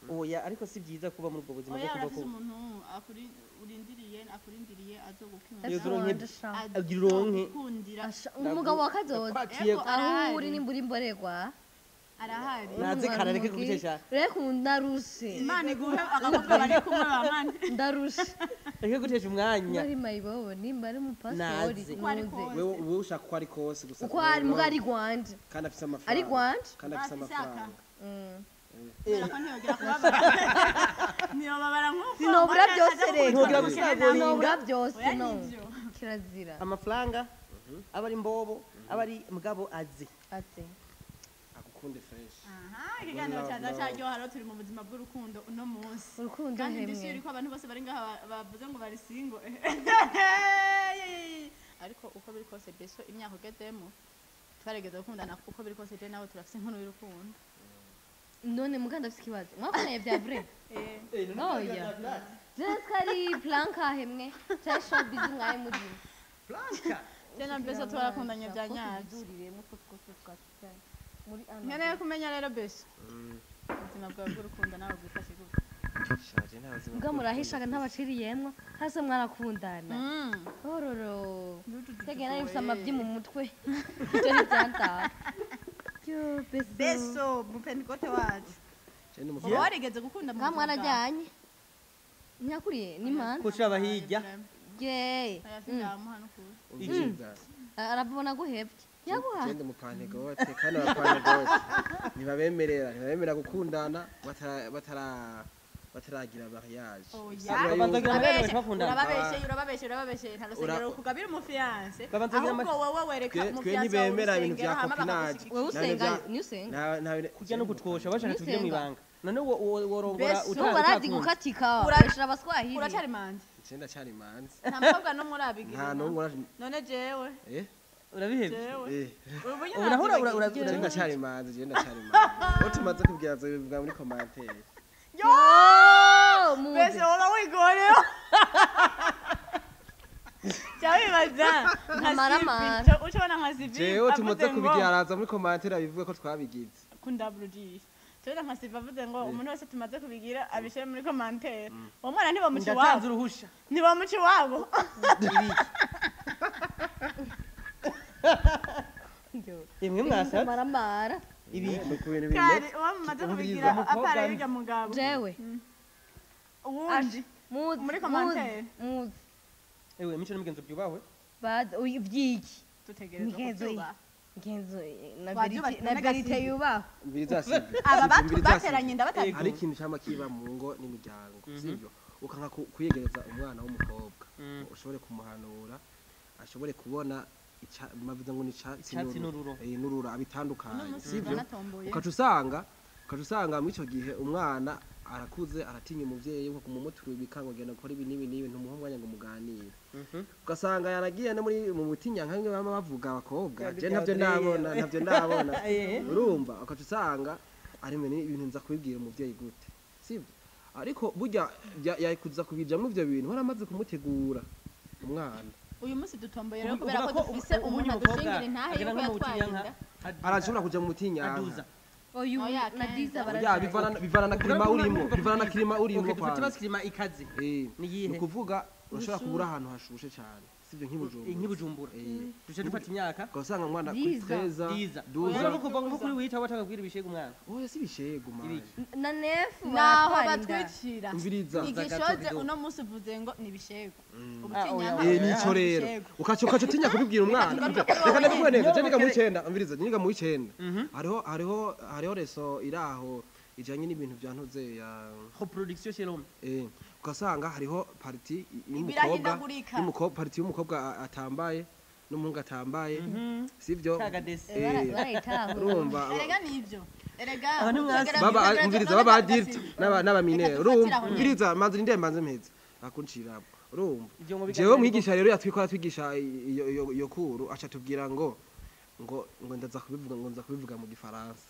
Oya, ariko si byiza kuba muri ubwo buzima Oya, bwo kuva urafise ko umuntu urindiriye akurindiriye azogukunda. Iyo uronke agira uronke. Azogukundira. Umugabo wa kazoza Kwaciye Ego. aho uri nimba uri imborerwa. Arahari. Naze kare areke kugutesha. Reka ndarushe. Imana iguhe agakobwa bari kumwe bamane. Ndarushe. Areke gutesha umwanya. Nimba ari mayibobo nimba ari umupasitori Naze. Uko ari nuze. kose. Wewe ushaka uko ari kose gusa. Uko ari mbwa ari gwanje. Kandi afise amafaranga. Ari gwanje. Kandi afise Afise amafaranga. Kubera ko ntiyongera kubabara. Ntiyobabara nk'uko Sinobura umwana byose aza rero. Ntiyongera gukunda gusaza. umukene nawe. Sinobura byose Oya, no. nivyo. Kirazira. Amafaranga aba ari mbobo, aba ari mugabo azi. Ati. Agukunde fresh. Aha, ikiganiro cyaza cyaryoha rero turi mu buzima bw'urukundo uno munsi. Urukundo Kandi hemwe. ndishimye ko abantu bose bari ngaha bavuze ngo bari single. Ariko uko biri kose beso imyaka ugezemo twaregeze gukundana, uko biri kose je nawe turafise inkuru y'urukundo. None muganda afise ikibazo. Mwakundanye vya vrai? Eh, Oya. Jewe ari planka hemwe. Cyangwa showbiz mwaye muri. Je na beso twarakundanye bya nyabyo. Nkeneye kumenya rero beso. Ubuzima bwawe bw'urukundo nawe bwifashe gute? Shaje nta buzima. Mbwa murahishaga ntabaciriyemwo hasi mwarakundana. Ororo. Tegera nari mfise amavyi mu mutwe. Ivyo ntivyantaha. Yo beso. Beso mupentekote wacu. Je ni Uba warigeze gukunda mu Nga buzima bwawe? mwarajyanye. Nyakuriye ni mana. Kuca abahijya. Yey. Oya, sindamuha n'ukuri. Umviriza. Arabona guhevye. Yaguha. Gende mu pantegote kandi abapantegote ntibabemerera gukundana bataragira mariage. Oya. Bisigura Babanza yuko- kugira Urababeshe, Barabesha bakundana. urababeshe, urababeshe, nta rusengero rukugabira umufiyanse. Babanza kugira Ahubwo wowe wereka Twe umufiyanse wawe ntibemera ibintu urusengero, vya hama copinage. bakagushigikira. Wewe usenga Nta- ni usenga. Kurya no gutwosha bashaka tubye Nisenga. mwibanga. None worongora Beso. N'ubu barazi gukatika. Barashira abaswahili. Uracyari manzi. Icyenda cyari manzi. Nta mukobwa n'umwe urabigira. Nta n'umwe None jewe, eh Urabihevye. jewe. eh Ubu nyine Ubu naho navyibagiye. Icyenda cyari manzi, icyenda cyari manzi. Uwo tumaze kubwira azobivuga muri commentaire. Yo! Muzi. Mbese woba wigoreho. Cya wibaza nka Amaramara. Sivi, ucabona nka Sivi Jewe tumaze avuze ngo kubigira araza muri commentaire abivuga ko twabigize. kundaburujisha. Cyo nka Sivi avuze ngo umuntu wese tumaze kubigira abishyire muri commentaire. Uwo mwana ntibamuca Ndatanze iwabo. uruhusha. Ntibamuca iwabo. Imwe mwasatse. Maramara. Ibiki. Ni ku bintu Kari bimeze. uwo mumaze Umviriza. kubigira atari hirya mugabo. Jewe. Uwundi. Muzi. Muri commentaire. Muzi. Ewe mico n'imigenzo byubahwe. Bazi uyu vyiki. Dutegerezwa Migenzo iyi. kubyubaha. Ngenzo na Wabyubatse verite na none verite gasize. yubaho. Umviriza Sivi. Aba Umviriza bateranye Sivi. inda batazi. Hari ikintu cyama kiba mu ngo n'imiryango, sivyo? Ukanka kuyegereza umwana w'umukobwa ushobore kumuhanura ashobore kubona mavuze ngo ni Icatsi n'ururo. N'ururo abitandukanye, Uno munsi sivyo? banatomboye. Ukaca usanga Ukaca usanga muri ico gihe umwana arakuze, aratinya umuvyeyi, nko kumumuturubika ngo genda gukora ibi n'ibi n'ibi, ntumuha umwanya ngo muganire. Ugasanga yaragiye no muri mu butinyanka bimwe bama bavuga abakobwa, je ntavyo ndabona, ntavyo ndabona. Urumva, ukaca usanga ari ibintu nza kubibwira umuvyeyi gute, sibyo? Ariko burya yakuza kubijamwo ivyo bintu waramaze kumutegura umwana. Uyu munsi dutomboye rero kubera ko dufise umuntu adushingira intahe yuko yatwaye inda. Arashobora kuja mu butinyanka. Aduza. Oyu Oya, na Diza Oya, barashaka. bivana na klima urimo, bivana na klima urimo. Okay, dufate Kwanza basi klima ikaze. Ni iyihe? Ni ukuvuga urashobora kubura ahantu hashushe cyane, sibyo? Nk'ibujumbura. Nk'ibujumbura. Duce dufata imyaka. Ugasanga umwana kuri Diza. 13. Diza. Duza. Urabona ko kuva nko kuri wita watanga kubwira ibishego umwana. Oya, si bishego mani. Ibiki? Na nefu Naho baratwara inda. batwicira. Umviriza. Igishoze uno munsi uvuze ngo ni ibishego. Ah, oya, Ubutinyanka. Eh, nico rero ukaca utinya kubibwira umwana. Reka tugaruke kuri Reka wowe. ndabikubwira neza, je niga mu Nyine. icenda, umviriza, niga mu icenda, hariho reso iraho ijanye n'ibintu vya ntuze ya Reproduction chez l'homme. Ugasanga hariho partie y'umukobwa Birahindagurika. y'umukobwa, partie y'umukobwa atambaye n'umuhungu atambaye, sivyo? Kagadesi. Barayitahura. Urumva. Erega nivyo, erega Abantu mwasi. Baba, umviriza, baba adulte n'abaminere, urumva? Dufatira aho nyene. Umviriza, manze ninde manze mpeze akunciramo, urumva? Ivyo ngo Jewe mwigisha rero yatwikora twigisha iyo kuru, aca tubwira ngo ndaza kubivuga, ngo nza kubivuga mu gifaransa,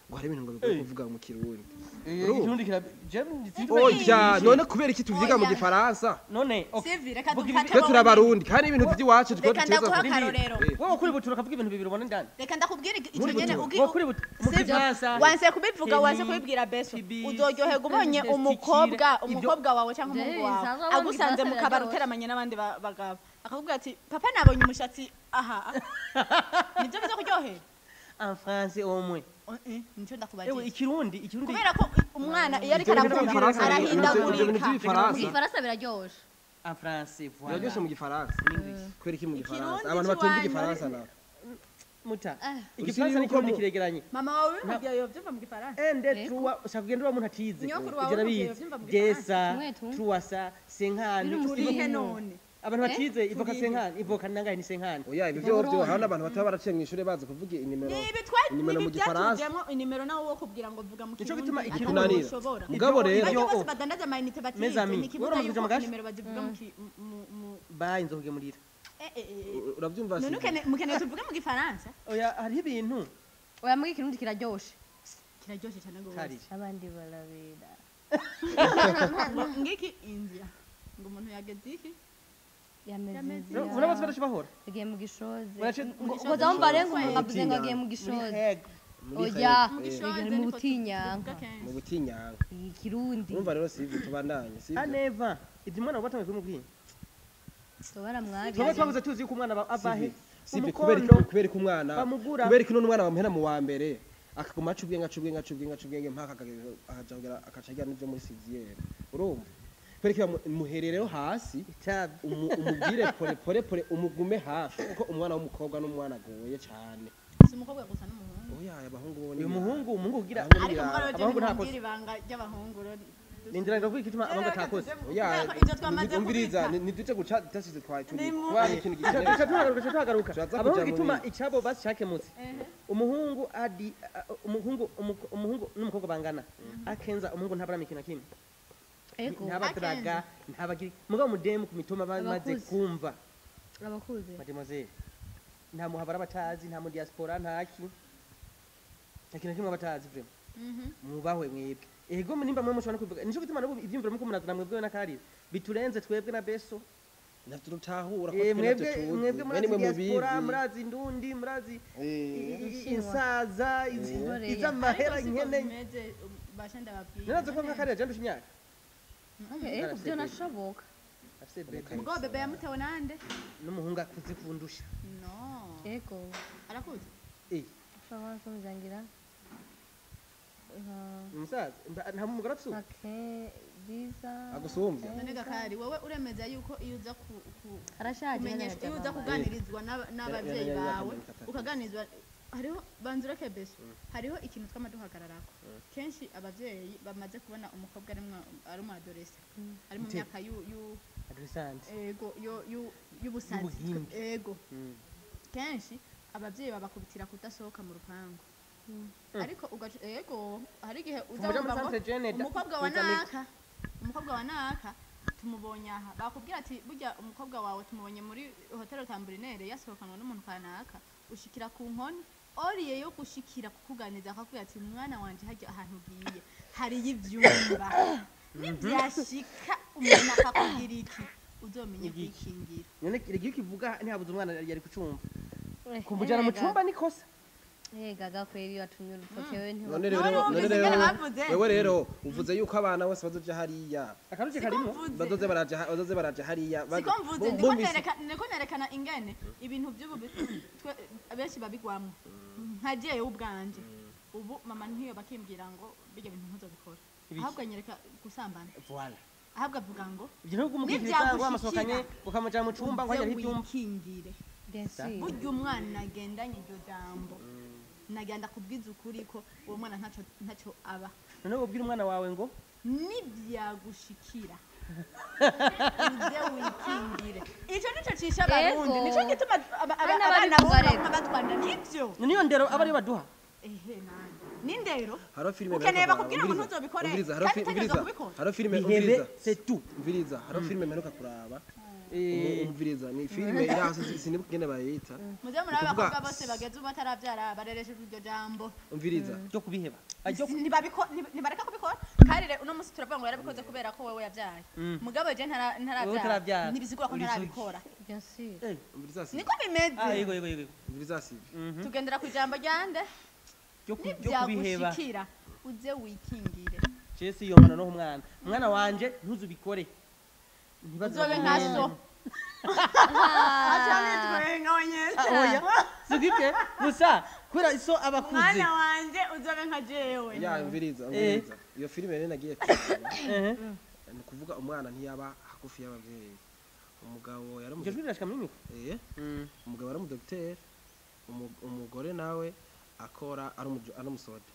ngo hari ibintu ngo bigoye kuvuga mu kirundi. Ikirundi kira je. Oya, none kubera iki tuvyiga mu Oya. gifaransa? None okay. Sivi, reka Vuga dufate Twe wowe. turi abarundi kandi ibintu vy'iwacu twe Reka dutegerezwa ndaguha akarorero. Wowe kuri butura ukavuga ibintu bibiri ubona indani. Reka ndakubwira icyo Muri nyene butura. Wowe kuri butura mu Sivyo. gifaransa. Wanse kubivuga, wanse Teni, kubibwira beso. tibis, Uzoryoherwa ubonye testicule, umukobwa, ibyo- umukobwa wawe cyangwa umuhungu Jewe, wawe bisanzwe abona agusanze mu igifaransa kabari biraryoshe. uteramanye n'abandi bagabo, akakubwira ati: "Papa, nabonye umushatsi aha." Nibyo biza kuryohera? En français au moins. Oh, nicyo Ewe ndakubajije. ikirundi Kubera ko umwana iyo ariko Ivyo bintu arakura vy'igifaransa, ivyo bintu arahindagurika. vy'igifaransa. Mu gifaransa biraryoshe. En français, voilà. Biraryoshe mu gifaransa. In English. Kubera iki mu gifaransa? Ikirundi Abantu batumva c'iwanyu. igifaransa nabo. Muta. Ah. Igifaransa Uzi n'ikirundi yuko kiregeranye. Mama wawe bimubwiye yovyumva mu gifaransa? Un, deux, trois, ushaka kugenda uba umuntu atize. Nyokuru wawe Ivyo umubwiye arabizi. uvyumva mu gifaransa? Desa, Tumwe tumwe. truwasa, senkani. Biri Turihe umusimu. none? Abantu batize ivoka Turihe. senkani, ivoka nangahe ni senkani. Oya, ibyo byo byo hariho n'abantu bataba baraciye mu ishuri bazi kuvuga inimero. Nibi twa Inimero mu nibi gifaransa. byatujemo inimero, nawe wo kubwira ngo vuga mu Nico kirundi gituma atari ikirundi- Kunanira. ushobora. Mugabo rero Bajya Yo, bose badandaza amayinite Mes batize amis, ntikibuza wowe uramaze yuko kuja mu gace? inimero bazivuga mu ki- mu- mu Bayi nzokugemurira. eh. Urabyumva? None Sivyo? mukeneye tuvuge mu gifaransa? Oya, hariho ibintu Oya, muri ikirundi kiraryoshe. Kiraryoshe cyane gose. Karire. Abandi barabera. Ngo ngiki inzira ngo umuntu yageze iki. Yameze. Yameze. Inzira. Urabona bose barashobora. Agiye mu gishoze. Barace- Ngo ngo barenga umuntu avuze ngo agiye mu Muri gishoze. heg. Muri Oya. Mu eh, gishoze mu niko butinyanka. tuvuga kenshi. Mu butinyanka. Ikirundi. Urumva rero, sivyo? Tubandanye, sivyo? Aneva. Ibyo umwana wabatangiye kumubwira. Baramwagira. Twaba twabuze tuzi yuko umwana ava he. Sivyo? Kubera Umukondo. iki? Kubera ko umwana Bamugura. Kubera ko none umwana bamuhera mu wa mbere akaguma aca ubwenge, aca ubwenge, aca ubwenge, aca ubwenge mpaka akaja kugera, akaca agira n'ivyo muri sixième, urumva? Kubera ko bamuherereho hasi. Itabi. Umubwire pole pole pole, umugume hafi, kuko umwana w'umukobwa n'umwana agoye cyane. Si umukobwa gusa, n'umuhungu. Oya, abahungu bo Uyu muhungu kugira Abahungu Ariko mugabo Abahungu rero nta ntimubwire kosa. ibanga ry'abahungu rero. Nindira ndavuga igituma abahungu atakoze. Oya, Kubera ko ivyo twamaze umviriza, kubika. ntiduje guca tudasize twari turi Ni mu- kuba ari ikintu gikenewe. Duca tuhagaruka, duca tuhagaruka. Turaza Abahungu kuja mu igituma bindi. icabo basi cakemutse. Umuhungu adi umuhungu n'umukobwa bangana. Akenza umuhungu ntabara ikintu na kimwe. Ego. Ntabaturaga, ntabagira. Mugabo umudemu ku mitoma bamaze Abakuze. kumva. Abakuze. Mademoiselle. Nta muhabara batazi, nta mu diaspora, ntaki. Nta kintu na kimwe batazi vraiment. Mubahwe mwebwe. Ego, nimba mwe mushobora no kubivuga. Nico gituma n'ubu ivyiyumviro muko murazana mwebwe na Karire. Biturenze twebwe na Beso. Navyo tutahura ko Eh, twe navyo mwebwe tuzi. mwebwe Mwe murazi nimwe diaspora, mubizi. murazi indundi, murazi insaza, Korea. iz'amahera Ariko siko nkene. bimeze, basha ndababwira. Narazi ko nka Karire jandusha imyaka. Ego, byo nashoboka. Afise bebe. Mugabo bebe yamutewe nande? N'umuhungu akuze kundusha. No. Ego. Arakuze. Eh, Ushobora kumuzangira. umusaza, nta mugore afise ubu. Ake diza. Agusumvya. None gakari wowe uremeza yuko iyo uza ku Arashaje. kumenyesha, iyo uza kuganirizwa n'abavyeyi bawe, ukaganirizwa, hariho banzura kebeso, hariho ikintu twama duhagararako kenshi: abavyeyi bamaze kubona umukobwa ari umu adolescent, ari mu Ute. myaka yu yu Adolescent. ego, yo y'ubusazi. Y'ubuhimbi. Ego, kenshi abavyeyi babakubitira kudasohoka mu rupangu. Ariko ugaca ego hari igihe uza Tumuja muri wumva ngo centre jeune da- umukobwa wa kuza mix. naka, umukobwa wa naka tumubonye aha, bakubwira ati burya umukobwa wawe tumubonye muri hotel Tamburinere yasohokanwa n'umuntu kanaka, ushikira ku nkoni oriye yo gushikira kukuganiza akakubwira ati mwana wanje hajya ahantu ugiye hariyo ivyumba, nivyashika umuntu akakubwira iki uzomenye Igiki. kwikingira. None igihe kivuga ntihabuze umwana yari kucumva kumujana mu cumba ni kosa. Gaga kweri watumye urutoke wewe. None None rero none wumvise rero ingene bavuze? wewe rero uvuze yuko abana bose bazoja hariya, Akaruce Siko karimo. mvuze. bazoze baraja hariya Siko mvuze, ndiko ndiko nerekana ingene ibintu by'ubu abenshi babigwamo. Nka jewe ubwanje ubu mama ntiyo bakimbwira ngo bijya bintu ntuzobikora, Ibiki? ahubwo anyereka gusambana, Voilà. ahubwo avuga ngo Ibyo nubwo umukiriya Nivyagushikira. wamusohokanye ukamujana mu cumba ngo uze hajya ibyumba. wikingire. Bien sûr. Burya umwana agendanye iryo jambo, nagenda kubwiza ukuri ko uwo mwana ntaco aba. None ubwira umwana wawe ngo Nibyagushikira uze wikingire, ico nico cisha abarundi. Ego. Nico gituma Hari abana n'ababivuga bumva rero. batwanda nivyo. niyo ndero aba ariyo baduha. Ehe nani nindero Haro filime ukeneye mperuka bakubwira ngo kuraba. ntuzobikore, Umviriza, haro kandi utegerezwa umviriza, kubikora. haro filime Bihebe umviriza c'est tout. Umviriza, haro filime mperuka kuraba. Eh, Umviriza, ni filime iri aho, sinibuka ingene bayita. Muze muri aba Ukuvuga- bakobwa bose bageze ubu batarabyara barereshejwe iryo jambo. Umviriza. Ryo kubiheba. Ajyo Ntibareka kubikora kandi rero uno munsi turavuga ngo yarabikoze kubera ko wewe yabyaye, mugabo je Wewe ntarabyara utarabyara. ntibisigura ko Uri isugi. ntarabikora. Bien sûr. Eh, Umviriza si Niko bimeze. ah yego yego yego. Umviriza si Tugendera ku ijambo ryande Ryo kubiheba. nibyagushikira uze wikingire. Jesse iyo mwana no umwana. Umwana wanje ntuzubikore. Ntibaze Uzobe nka so. Ah, oya. Sugike gusa kubera iso abakuze. Mwana wanje uzobe nka jewe. Ya, umviriza, umviriza, iyo filime rero nagiye kuraba, ni ukuvuga umwana ntiyaba hagufi y'abavyeyi, umugabo yari Iryo jwi rirashika muri mikro. Eh, umugabo ari umudokiteri, umugore nawe akora ari umusoda.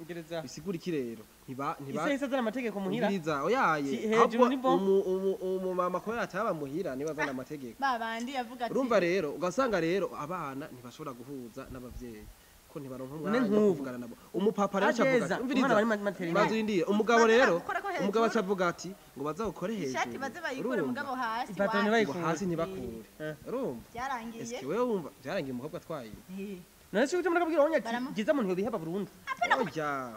Gereza. Bisigura iki rero? Ntiba ntiba Ise isazana amategeko muhira. Umviriza, oyaye. Si, hejuru Ahubwo ni bon. Umumama kubera ataba muhira niwe azana amategeko. Babandi yavuga ati Urumva rero ugasanga rero abana ntibashobora guhuza n'abavyeyi ko ntibaronka umwanya wo nk'ubu. kuvugana nabo. Umupapa rero aca avuga Ageza, ati umwana umviriza, bari materinete. bazindire umugabo Baza rero gukora ko hejuru. umugabo aca avuga ati ngo bazawukore hejuru, ishati baze bayikure, urumva? mugabo hasi Ipataro wapi. Ngo ntibayikure. hasi ntibakure, urumva? Byarangiye. Eske wewe wumva byarangiye umukobwa atwaye? Eh. None se utumara kubwira wonya ati Baramu- giza muntu yobiheba burundu. Oya.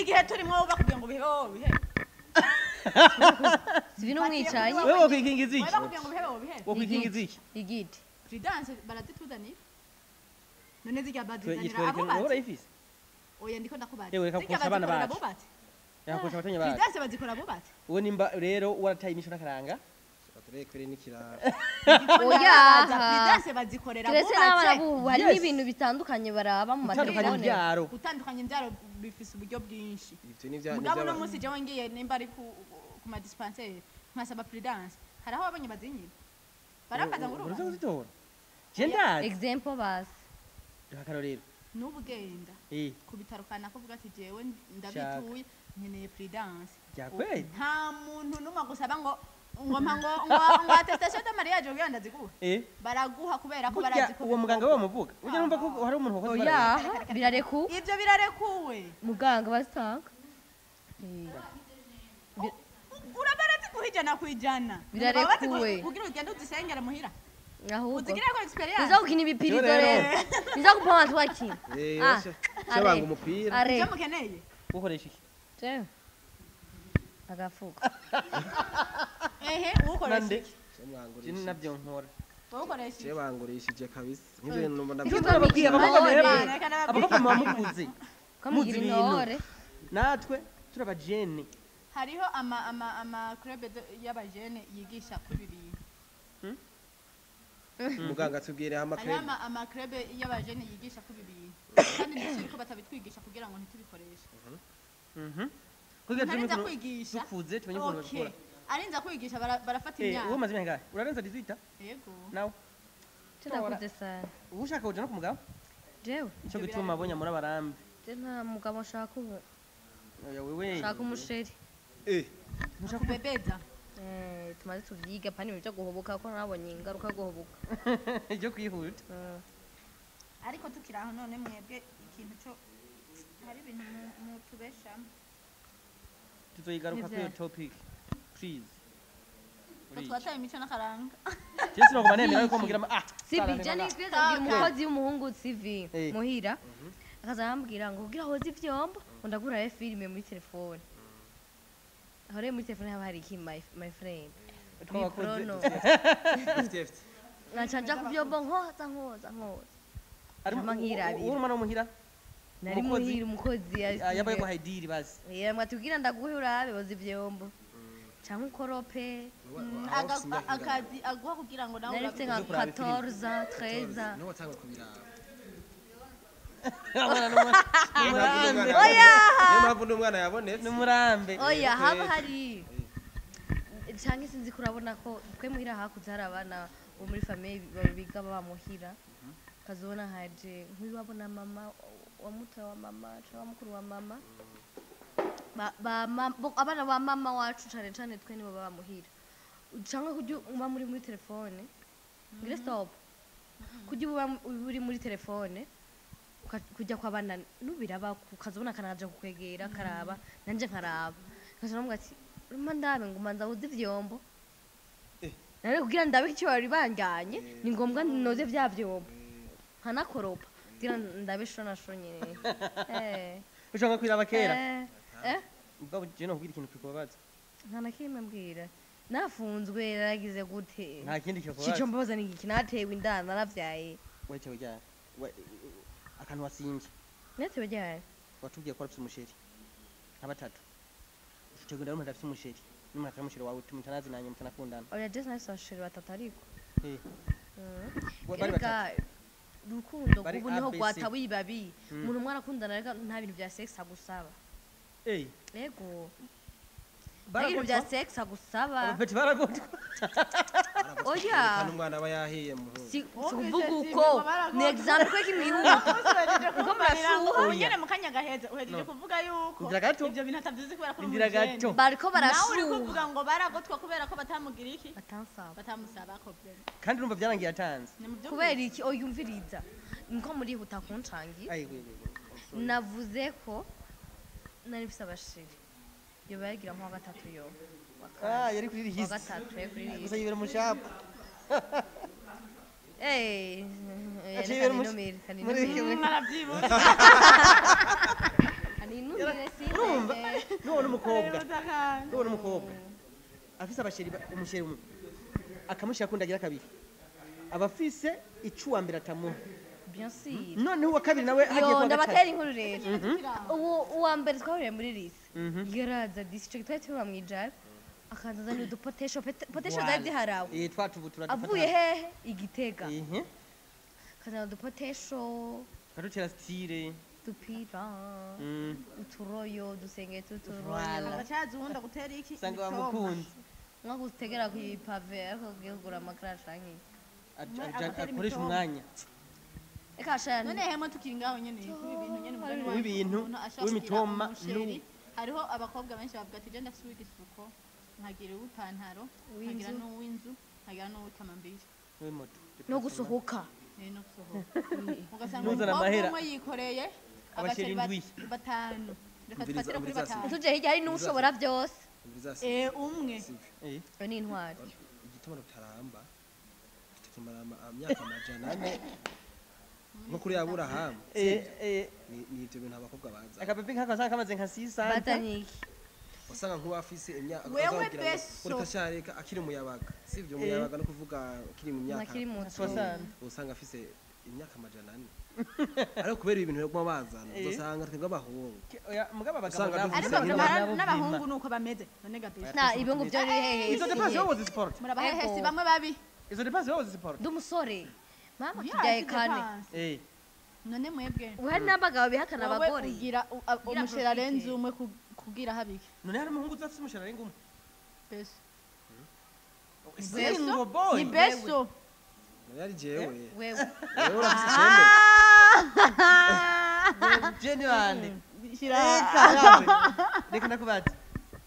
Igihe turimo wowe bakubwiye ngo bihebe wowe bihebe. Si bino mwicaye. Wewe wokwikingiza Wowe iki? bakubwiye ngo bihebe wowe bihebe. Wokwikingiza iki? Igiti. Prudence barazituzanira none zirya bazizanira Yitwereke wowe abubatsi. urayifise. Oya, ndiko ndakubaza. Yewe, reka Zirya kukosha abana bazikorera bacu. abubatsi. Yakosha abatanya bacu. Prudence bazikora abubatsi. Uwo nimba rero warataye imisho n'akaranga. Batureye kuri n'ikirara. Oya. Prudence bazikorera Turetse n'abana abubatsi. bubu hari Yes. n'ibintu bitandukanye baraba mu Gutandukanya matelefone. imbyaro. Gutandukanya imbyaro bifise uburyo bwinshi. Ivyo ni vya Mugabo uno munsi jewe ngiye nimba ari ku ma dispensaire nkasaba prudence, hari aho wabonye bazinyira barambaza ngo Uruze urubatse. kuzitora. Je ndazi. Example basi. Duha akarorero. N'ubugenda Eh, ku bitaro kana kuvuga ati jewe ndabituye nkeneye prudence. Bya kweli? Nta muntu n'umwe agusaba ngo ngoma ngo attestation de mariage kugira ndaziguha. Eh. Baraguha kubera ko Burya barazi ko uwo muganga we bamuvuga. Ujya numva ko hari umuntu wakoze Oya, ibara. birareku. Ivyo birarekuwe. Muganga bazitanga. Urabaraziguha 100%. Birarekuwe. Baba baziguha kugira ugende uzisengere muhira, Ahubwo. uzigire ko experience. Niza gukina ibipirizo Rero. rero. Niza kupanga twakina. Eh, Ah, shabanga umupira. Are. Ivyo mukeneye. Ukoresha iki? Jewe. Agafuko. Ehe, ukoresha Nande. iki? Je navyo nkora. Wowe ukoresha iki? Bangurishije kabisa nk'ibyo numva Icyo ndabyo. turababwiye abakobwa Intore. mwebwe. Reka nababwire. Abakobwa muba mukuze. Kamugira Muzi ibintu. intore. Natwe turabajene. Hariho ama club y'abajene yigisha kuri ibi bintu. Muganga tubwire Hariho amakere. ama club y'abajene yigisha kuri ibi bintu kandi ndetse ko batabitwigisha kugira ngo ntitubikoreshe. Kugira Ntarinza tumenye kwigisha. dukuze tumenye ukuntu Okay. babikora. Arinza kwigisha barafata Eh, uwo imyaka. maze imyaka ingahe? Urarenza 18 Yego. nawe? Turakuze sana. Uba ushaka kuja no ku mugabo? Jewe. Nico gituma abonye muri abarambi. Je nta mugabo nshaka ubu. Oya wewe. Nshaka umusheri. Eh, Ntushaka Kubebeza. Eh, tumaze tuvyiga pani ibintu byo guhubuka ko nabonye ingaruka yo guhubuka. ibyo kwihuta. Ariko tukiri aho none mwebwe ikintu cyo hari ibintu mutubeshamo. Tuzoyigaruka kuri iyo Nivyo. topic, please. Ko twataye imico n'akaranga. Jesi noguma nemera yuko mugira CV je nigeze kugira umukozi w'umuhungu CV Eh. muhira, akaza arambwira ngo kugira hoze ivyombo ngo ndagura filime muri telefone. Aho rero muri telefone haba hari iki, my friend? Twabakoze. Prono. FTFT. Nkaca nja ku vyombo, nkoza nkoza nkoza. Ari Hama nkirabira. uwo mwana wo muhira. Nari Umukozi? muhira, umukozi. Yabaye guhaye deal basi. Mwatubwira ndaguhe urabe boza ivyombo canke ukorope. Akazi aguha kugira ngo nawe Nari mfite nka Uze kuraba ifilime. 14 13. Niho watanga kubiraba. Mwana n'umurambe. Oya. Niyo mpamvu n'umwana yabonetse. N'umurambe. Oya, haba hari canke sinzi ko urabona ko twe muhira hakuze hari abana bo muri famille biga baba muhira, ukazobona haje nk'uwabona mama wa mutoya wa mama canke wa mukuru wa mama. Abana ba mama wacu cane cane twe nibo baba muhira, canke kurya uba muri telefone, ngire stop, kurya uba uri muri telefone, kujya kw'abana nubiraba, ukazobona kanaje kukwegera karaba nanje nkaraba, nkaca namubwira ati uruma ndabe ngo manza wuze ivyombo. Nare kugira ndabe icyo bari banjyanye, ni ngombwa noze vya vyombo nkanakoropa kugira ndabe sho na sho nyene. Ushobora kwiraba kera. Eh. Ubwo je no kubwira ikintu kikubabaza. Nta na kimwe mbwira, nafunzwe naragize gute? Nta kindi kikubabaza. Cico mbabaza ni iki? Natewe inda, naravyaye. Wetewe ryari? Akantu wasimvye. Natewe ryari? Watubwiye ko warafise umusheri nka batatu, utegura n'umuntu afise umusheri n'umuntu atari umusheri wawe, mutanazi nanye mutanakundana. Oya, je sinafise abasheri batatu ariko. Bari batatu. Erega urukundo Bari kubu niho ABC. rwatabuye ibabi. Umuntu mwarakundana ariko nta bintu bya sex agusaba. Ego, nta bintu bya Baragotwa. sex agusaba. Abapeti baragotwa. Oya. Kandi umwana aba yahiye muhungu. Si si Wumvise kuvuga si uko ibintu baragoye. ni example ko kimwihuta Uko murashuha. ubu nyene mu kanya gaheze uhejeje No. kuvuga yuko Indira gato. ibyo bintu atabyuzi kubera ko uri Indira umujene. gato. Bariko Nawe uri barashuha. kuvuga ngo baragotwa kubera ko batamugira iki? Batansaba. Batamusaba ko vraiment. Kandi urumva byarangiye atanze. Ni mu by'ukuri. Kubera iki? Oya, umviriza, niko murihuta kuncangira. Ayi, we, we, we. I'm sorry. Navuze ko nari mfise abasheri, yoba yagira nko wa gatatu, yo wa kane. Yari kuri Wa list. gatatu yari kuri Gusa liste. yibera mu shop. Aciye Reka mu- ninumire, reka muri ninumire. Mwarabyibuze. Kaninumire, si Urumva nubona umukobwa, Mwarabyibuze akantu. nubona umukobwa afise abasheri umusheri umwe akamushira kundi agira kabiri, aba afise ico uwa mbere atamuha. Bien sûr. Noneho uwa kabiri nawe hagiye Yo, kuwa ndabatera gatatu. inkuru rero. Ubu uwa mbere twahuriye muri lycée, yaraza disi ico twari tuba mwijara, akaza azanye udupotesho, potesho zari ziharawe. Twatubutura. Avuye hehe? Igitega. Ihe. Akazana udupotesho. Kadutera style. Dupira, uturoyo, udusenge tw'uturoyo. Voilà. Agacaza uwundi agutera iki? Usanga Imitoma. wamukunze. Nko gutegera ku ipave ariko ugiye kugura amakara canke iki. Agatera Akoresha imitoma. umwanya. Reka shana. None hemwe tukiri ngaho nyene kuri ibintu nyene umugani wacu, W'ibintu, umuntu ashobora w'imitoma, kugira umusheri. Hariho abakobwa benshi bavuga ati je ndafise uw'igisuko, nkagira uw'ipantaro, nkagira Uw'inzu. n'uw'inzu, nkagira n'uw'ikamambiri. W'imoto. No gusohoka. No gusohoka ugasanga Nuzana umukobwa amahera. umwe yikoreye Abasheri abasheri indwi. batanu, reka Umviriza, dufatire kuri umviriza, batanu. Tuje hirya hari n'ushobora byose. Umviriza, si Umwe. sivyo. Iyo ni intwari. Igituma tutaramba, tukimara imyaka 400 nko kuri Aburahamu, ni ivyo bintu abakobwa baza. Akapepe nkako asanga kamaze nka sisa. Bazanye iki? Usanga nk'uwafise imyaka Wewe azababwira ngo, beso. ureka sha, reka akiri umuyabaga, sivyo? Umuyabaga no kuvuga akiri mu myaka Akiri muto. Soixante. usanga afise imyaka 400, ariko kubera ibintu baguma bazana, uzasanga twebwe abahungu Oya, mugabo abagabo Usanga nabo dufise Ariko nk'imyaka- nabo n'abahungu vima. nuko bameze none gabisha. Na ibyo ngo byo biri hehe? Izo dépenses wowe uzisupport? Murabahehesi Ego. bamwe babi. Izo dépenses wowe uzisupport? Ndi umusore mama Ya, tubyaye si kane. dépense. None mwebwe Ubu hari n'abagabo bihakana wowe abagore. ugira Ugira umusheri profite. arenze umwe kugira habiki? None hari umuhungu uzafise umusheri arenga umwe? Beso. Single boy. Ni beso. Nayo ari jewe. Wewe. Wewe urafise icembe. Je ni bande? Shira. Reka yawe. Reka ndakubaza,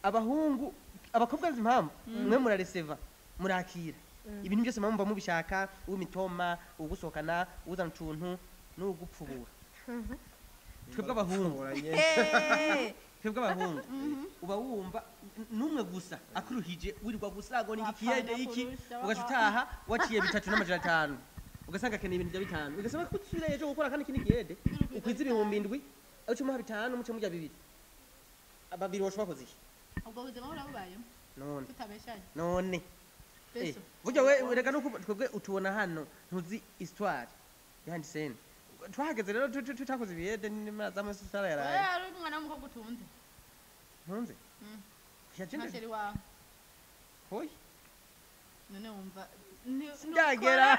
abahungu, abakobwa nzi impamvu mwe murareseva, murakira ibintu byose, mwumva mubishaka, uw'imitoma, ugusohokana, uzana utuntu. N'ugupfubura. Twebwe abahungu. Twebwe abahungu uba wumva n'umwe gusa akuruhije wirirwa gusa ngo ni ikiyede iki, ugaca utaha waciye 3500, ugasanga akeneye ibintu bya 5, ugasaba ko usubira ejo gukora kandi ikindi kiyede ukwiza 7000, aho umuha 5 muce murya 2, babiri woshobora bakoze iki? Ubwo buzima burabubayemo. None tutabeshanye. None Beso. Burya we reka nuko twebwe utubona hano ntuzi histoire behind scene. Twahageze rero tutakoze ibiyede n'amazi histoire yaraye. Oya, ari umwana w'umukobwa utunze. Ntunze? Nka chéri wawe. Hoyi. None wumva Ndagera.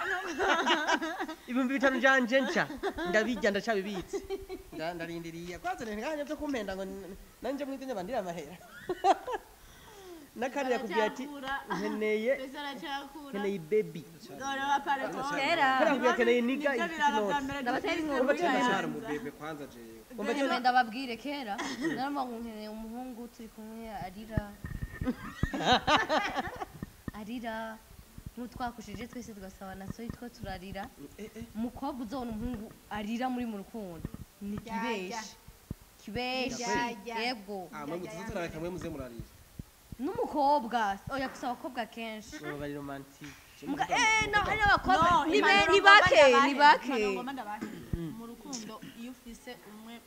5000 janje nca ndabijya ndacabibitse. Ndarindiriye kwanza ntinganya byo kumpenda ngo nanje mwite bandira amahera. Nakari yakubwiye ati nkeneye nkeneye baby. Kera. Nkeneye niga. Ndabatera inkuru. Ndacyari mu bebe kwanza jewe. Umva ndababwire kera naramba ngo nkeneye umuhungu turi kumwe arira. Arira nk'utwakushije twese tugasaba na so two turarira. Umukobwa uzobona umuhungu arira muri mu rukundo ni kibeshi. Kibeshi. Yego. Ah, mwe mutuzarareka mwe muze murarira. N'umukobwa oya gusa abakobwa kenshi bari romantique. No hari abakobwa ni bake ni bake. Mu rukundo iyo ufise umwe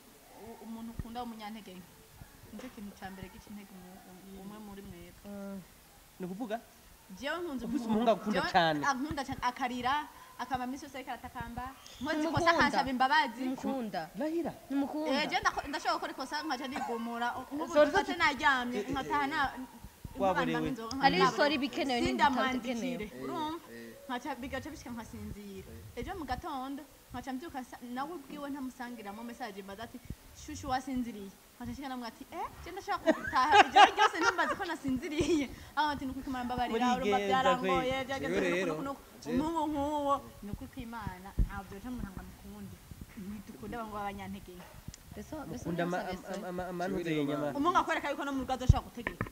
umuntu ukunda umunyantege nicyo kintu cya mbere gica intege umwe muri mwebwe. Ni kuvuga jewe nkunze umuhungu akunda cyane, ankunda cyane akarira akaba misi yose aratakamba nkoze ikosa akansaba imbabazi. Mukunda lahira nimukunda. Je ndashobora gukora ikosa nkaca nigumura nk'ubu ndafate naryamye nkataha na waborewe. Hari isori bikenewe n'indamwandikire urumva nkaca bigaca bishika nkasinzira ejo mu gatondo nkaca mbyuka nawe ubwiwe ntamusangiramo message mbaza ati shushu wasinziriye, nkaca nshika namwe ati je ndashaka gutaha ijoro ryose ntumbaze ko nasinziriye, aho ati nuko kumara mbabarira urumva byarangoye byageze nuko umuhungu nk'uwo nuko kwimana ntabyo nca umuntu ngo amukunde ntidukunda abantu b'abanyantege. Mukunda amantu zenyama umuhungu akwereka yuko no mu rugo azoshobora gutegeka.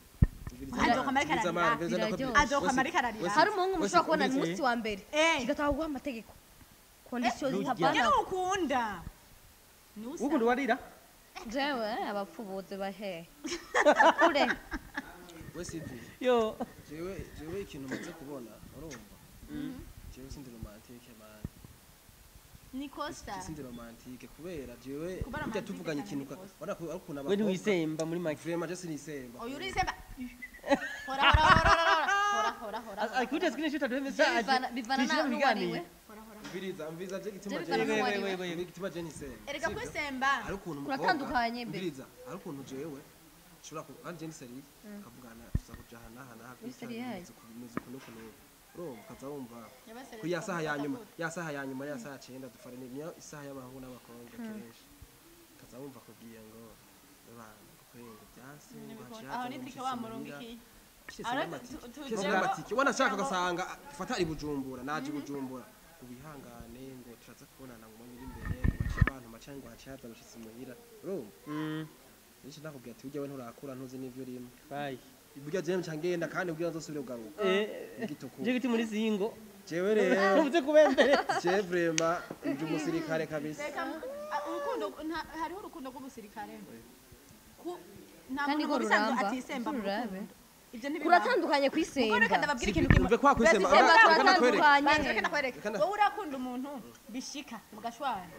Hari umuhungu mushobora kubona umunsi wa mbere kigataha guha amategeko condition zihabana ukunda ukunda warira jewe abapfubuzi bahe kure we Sylvie yo jewe ikintu maze kubona urumva jewe sindi romantique man ni Costa sindi romantique kubera jewe burya tuvuganye ikintu ubona ko ari ukuntu we ntiwisemba muri make vraiment je sinisemba oyo urisemba hora hora hora hora hora hora akute screenshot aduhe message bivana na n'uwariwe mviriza mviriza je gituma je gituma je nisemba erega kwisemba ari ukuntu kuratandukanye be mviriza ari ukuntu jewe ushobora ku anje ni seri kavugana tuza kujahana hana hafi kuno kuno urumva kaza wumva ku ya saha ya nyuma ya saha ya nyuma ya saha 9 dufare ni isaha y'abahungu n'abakobwa kenshi kaza wumva kubwiye ngo bana kurenga byanse aho nitike wa murungi iki wanashaka ugasanga fata i Bujumbura naje Bujumbura ubihangane ngo turaza kubonana ngo mwanya uri imbere ngo abantu macangwa hacaza bashitse muhira urumva nishi nakubwiye ati ujya we nturakura ntuzi n'ivyo urimo bye burya jewe nca ngenda kandi ubwira nzosubire kugaruka igituku je giti muri singo jewe rero uvuze kubembere je vraiment ndi umusirikare kabisa urukundo hariho urukundo rw'umusirikare ku nta muntu bisanzwe atisemba mu rukundo ibyo ntibiba kuratandukanye kwisemba reka ndababwira ikintu kimwe umve kwa kwisemba kuratandukanye wowe urakunda umuntu bishika mugashwana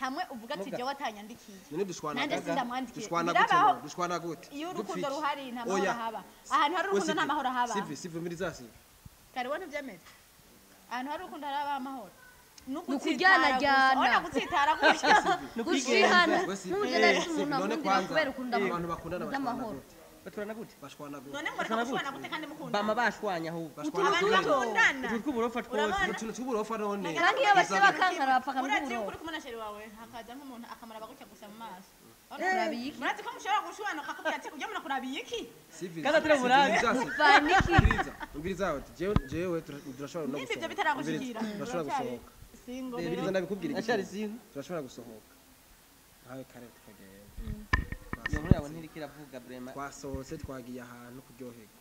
hamwe uvuga ati jewe atanyandikiye none dushwana nanje sindamwandikiye dushwana gute dushwana gute iyo urukundo ruhari nta mahoro haba ahantu hari urukundo nta mahoro haba sivi sivi miriza sivi kare wowe ntubyemeze ahantu hari urukundo haraba amahoro nukuryana gutsitara gutya gushihana n'ubugena umuntu akundira kubera ukunda abantu bakundana amahoro baturana gute bashwana gute none mureka gushwana gute kandi mukundana bama bashwanya ahubwo abantu bakundana utu tw'uburofa twose utuntu tw'uburofa none kandi iyo bashye bakankara bapfa urazi yuko uri kumwe na chéri wawe hakaza nk'umuntu akamara bagutya gusa mu maso murazi ko mushobora gushwana akakubwira ati ujya muna kurabiye iki kandi atari murabi vaniki umviriza jewe jewe turashobora no gusohoka ibyo bitaragushikira turashobora gusohoka singo umviriza ndabikubwira iki singo turashobora gusohoka nkawe kare tukagenda iyo nkuru yawe ntiriko iravuga vraiment twasohotse twagiye ahantu kuryoherwa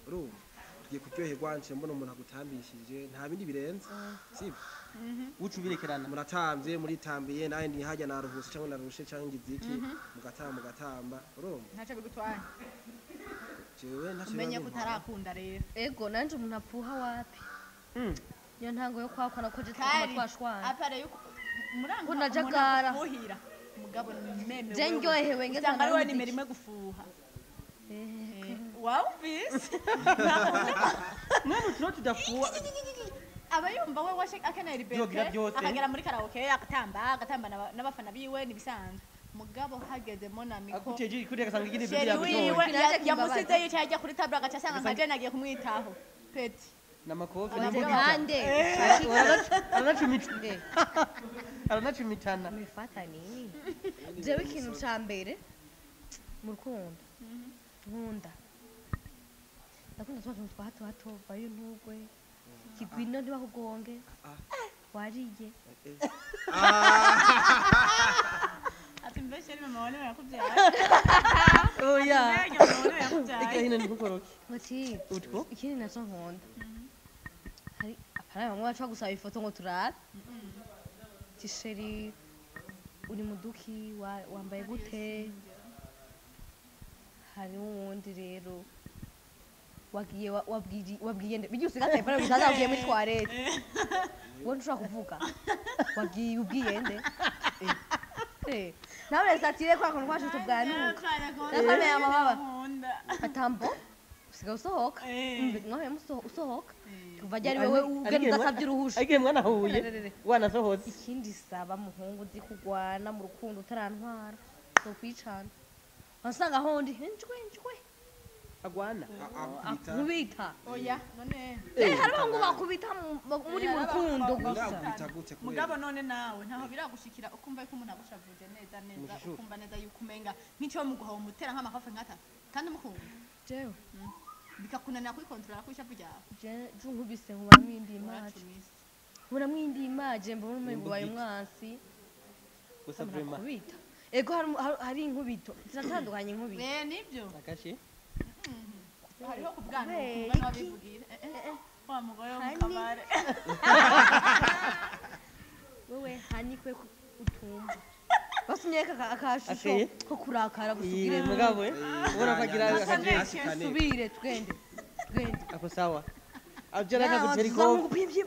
urumva Tugiye kuryoherwa, nce mbona umuntu agutambishije, nta bindi birenze, sibyo? Uca ubirekerana. Muratambye, muritambiye, nawe ntihajya naruhuse cyangwa narushe cyangwa ngize iki, mugatamba mugatamba, urumva? Ntacyo bigutwaye. Jewe ntacyo Umenye biba ko bintwaye. utarakunda rero. Ego, nanje umuntu apfuha wapi? Niyo ntango yo kwakwa nako je twaguma Kari twashwana. Apare yuko muranga Ko najagara. Umuntu mugabo meme. Je ndyohewe ngeze usanga ari wowe ahantu nimero imwe gufuha. Eh, Wawumvise? None uturo tudafuha. Aba yumva we washe akeneye Yogira liberté, byose. akagera muri karaoke agatamba, agatamba n'abafana biwe nibisanzwe. Mugabo hageze monamiko Aguteje kuri agasanga igindi chéri byo wiwe yagutoye. Naje yamusize kimbabaza. yicaye ajya kuri table, agaca asanga nka Jane agiye kumwitaho peti. Namakofi. Nje Abagabo- nkande. Aranacumita. Eh. Aranacumitana. Mufata nini? Jewe ikintu ca mbere mu rukundo nkunda, ndakunda twa tuntu twa hato hato, vayo ntugwe kigwino ntibakugonge wariye. Ati mbe chéri, mama wawe niwe yakubyaye? Oya. Mbega mama wawe niwe yakubyaye? Eka hino nikukoroke. Muti Utwo. Ikindi naco nkunda, hari apana bamwe baca gusaba ifoto ngo turabe ti chéri uri muduki wambaye gute. Hari uwundi rero wagiye wabwiye nde bijya usiga telefone gusa wagiye muri toilette, wowe ntushobora kuvuga wagiye ubwiye nde. Eh, nawe satire kwa kuntu kwacu tubwanuka. Nakamenya amababa. Nkunda. Atambo usigaye usohoka. Eh. Mwahuye usohoka kuva ryari wewe ugenda udasabye uruhusha? Ariko mwanahuye Rerere. wanasohotse. Ikindi saba muhungu uzi kugwana mu rukundo utarantwara zokwicana, wasanga hondi njwe njwe. Agwana. Akubita. Akubita. Oya none. Eh, hari abahungu bakubita muri mu rukundo gusa. Akubita gute kubera? Mugabo none nawe ntaho biragushikira ukumva yuko umuntu agushavuje neza neza, Umushishuro. ukumva neza yuko umenga nk'icyo muguha umutera nk'amakofe nk'atatu kandi umukunda, Jewe bikakunanira kwikontorora kw'ishavu ryawe? Je nkubise nkuba mwindi imaje. Uracumise. Nkubura mwindi imaje mbona umengo ubaye umwansi. Gusa vraiment. Kubita ego, hari inkubito ziratandukanye, inkubito. Eh, nibyo. Akashi. Hariho kubwana Kubera umugani iki? wabivugira. Eh, eh, wa mugore wo mu Hani. kabare. Wewe hanikwe utumva basunyeka akashusho Akeye. ko kurakara gusubire. Iyi mugabo we. Ubona ko agira akaje. Subire twende twende. Ako sawa. Ajara akagutera ikofi. Pyi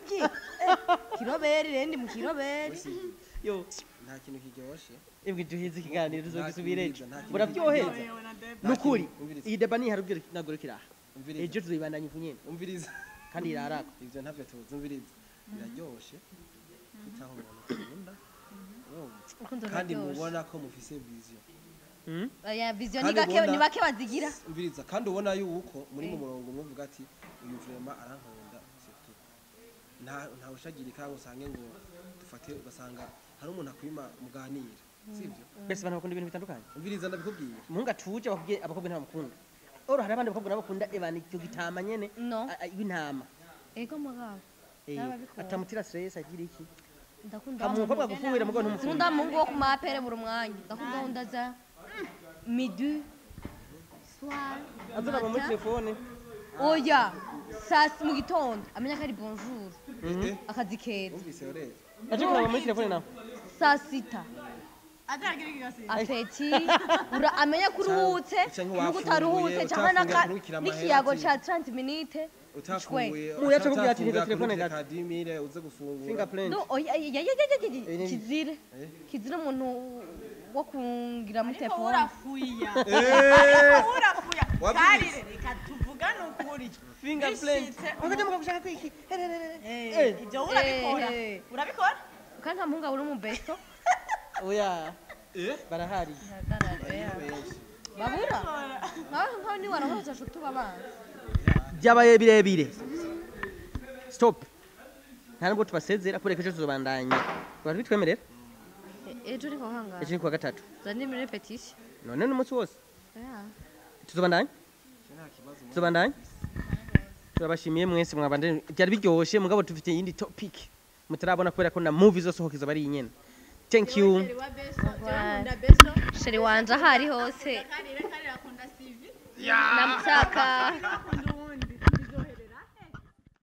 kiroberi rendi mu kiroberi. Yo. Nta kintu kiryoshe. Imbwe duhize ikiganiro tuzogisubira ejo. Nta kintu- Murabyoheza. Yewe na Debe. Nukuri. Umviriza. Iyi deba ni harubwira nagurukira. Umviriza. Ejo tuzoyibandanya uku nyene. Umviriza. Kandi irarako. Ivyo ntavyo tuzi, umviriza. Biraryoshe kwitaho umuntu ukunda. Urumva? Urukundo Kandi ruraryoshe. mubona ko mufise vision. Oya, vision ni Kandi gake, ubona- ni bake bazigira. Umviriza, kandi ubona yuko muri mu murongo umwe, uvuga ati uyu vraiment arankunda, surtout nta ushagirika ngo usange ngo dufate, ugasanga hari umuntu akwima muganira, sivyo? Mbese abantu bakunda ibintu bitandukanye. Umviriza, ndabikubwiye. Umuhungu atuje bakubwiye abakobwa ntibamukunda. Oro hari abandi bakobwa nabo bakunda ebana icyo gitama nyene. No. W'intama. Ego mugabo. Eh, N'ababikunda. atamutira stress agira iki. Ndakunda Hama umukobwa agufuhira mugabo ntumufuhire. Nkunda muhungu wo ku mapere buri mwanya, ndakunda nkunda za midi, soir, Azuraba muri matin. telefone. Oya, saa mu gitondo amenya ko ari bonjour, Eh, akazi keza. Umvise rero. Aje kuraba muri telefone nawe. Saa sita Ataragira ikigasi. apeti ura amenya ko uruhutse Canke nuko wafunguye, utaruhutse cyangwa utafunguye akurikira amahera n'ikiyago ati- ca 30 minutes. Utafunguye. Ubu yaca akubwira ati, Utafunguye "Ntiza telefone akurikira gato." ka 10,000 uze gufungura. Fingerprint. No, oya ya ya ya ya Eh, ya kizire Eh. kizire umuntu wo kungira muri Ariko telefone. urafuya. Eh! Urafuya. Wabyumvise? Karire reka tuvugane ukuri. Fingerprint. Bishitse Ukajya mukagushaka kwiki. Eh, ibyo urabikora. Eh. Urabikora? Kandi nta muhungu abura umubesto. Oya. Eh? Barahari. Benshi. Babura nkawe nkawe ni warahoze tuba abanzi. Byabaye birebire. Stop. Nta nubwo tubasezera kubera ko ejo tuzobandanya. Bari bitwemerera? Ejo ni kuhangana. Ejo ni kuwa gatatu. Zandi muri repetition. None n'umunsi wose. Yeah. Tuzobandanya? Nta kibazo. Tuzobandanya? Turabashimiye mwese mwabandanye. Byari biryoshe mugabo tufite iyindi topic. Mutarabona kubera ko na movie zosohoka izoba ari inyene. Thank you. Chéri wa Beso, jewe nkunda Beso. Chéri wanje ahari hose. Karire, karire akunda CV. Namutaka. Akunda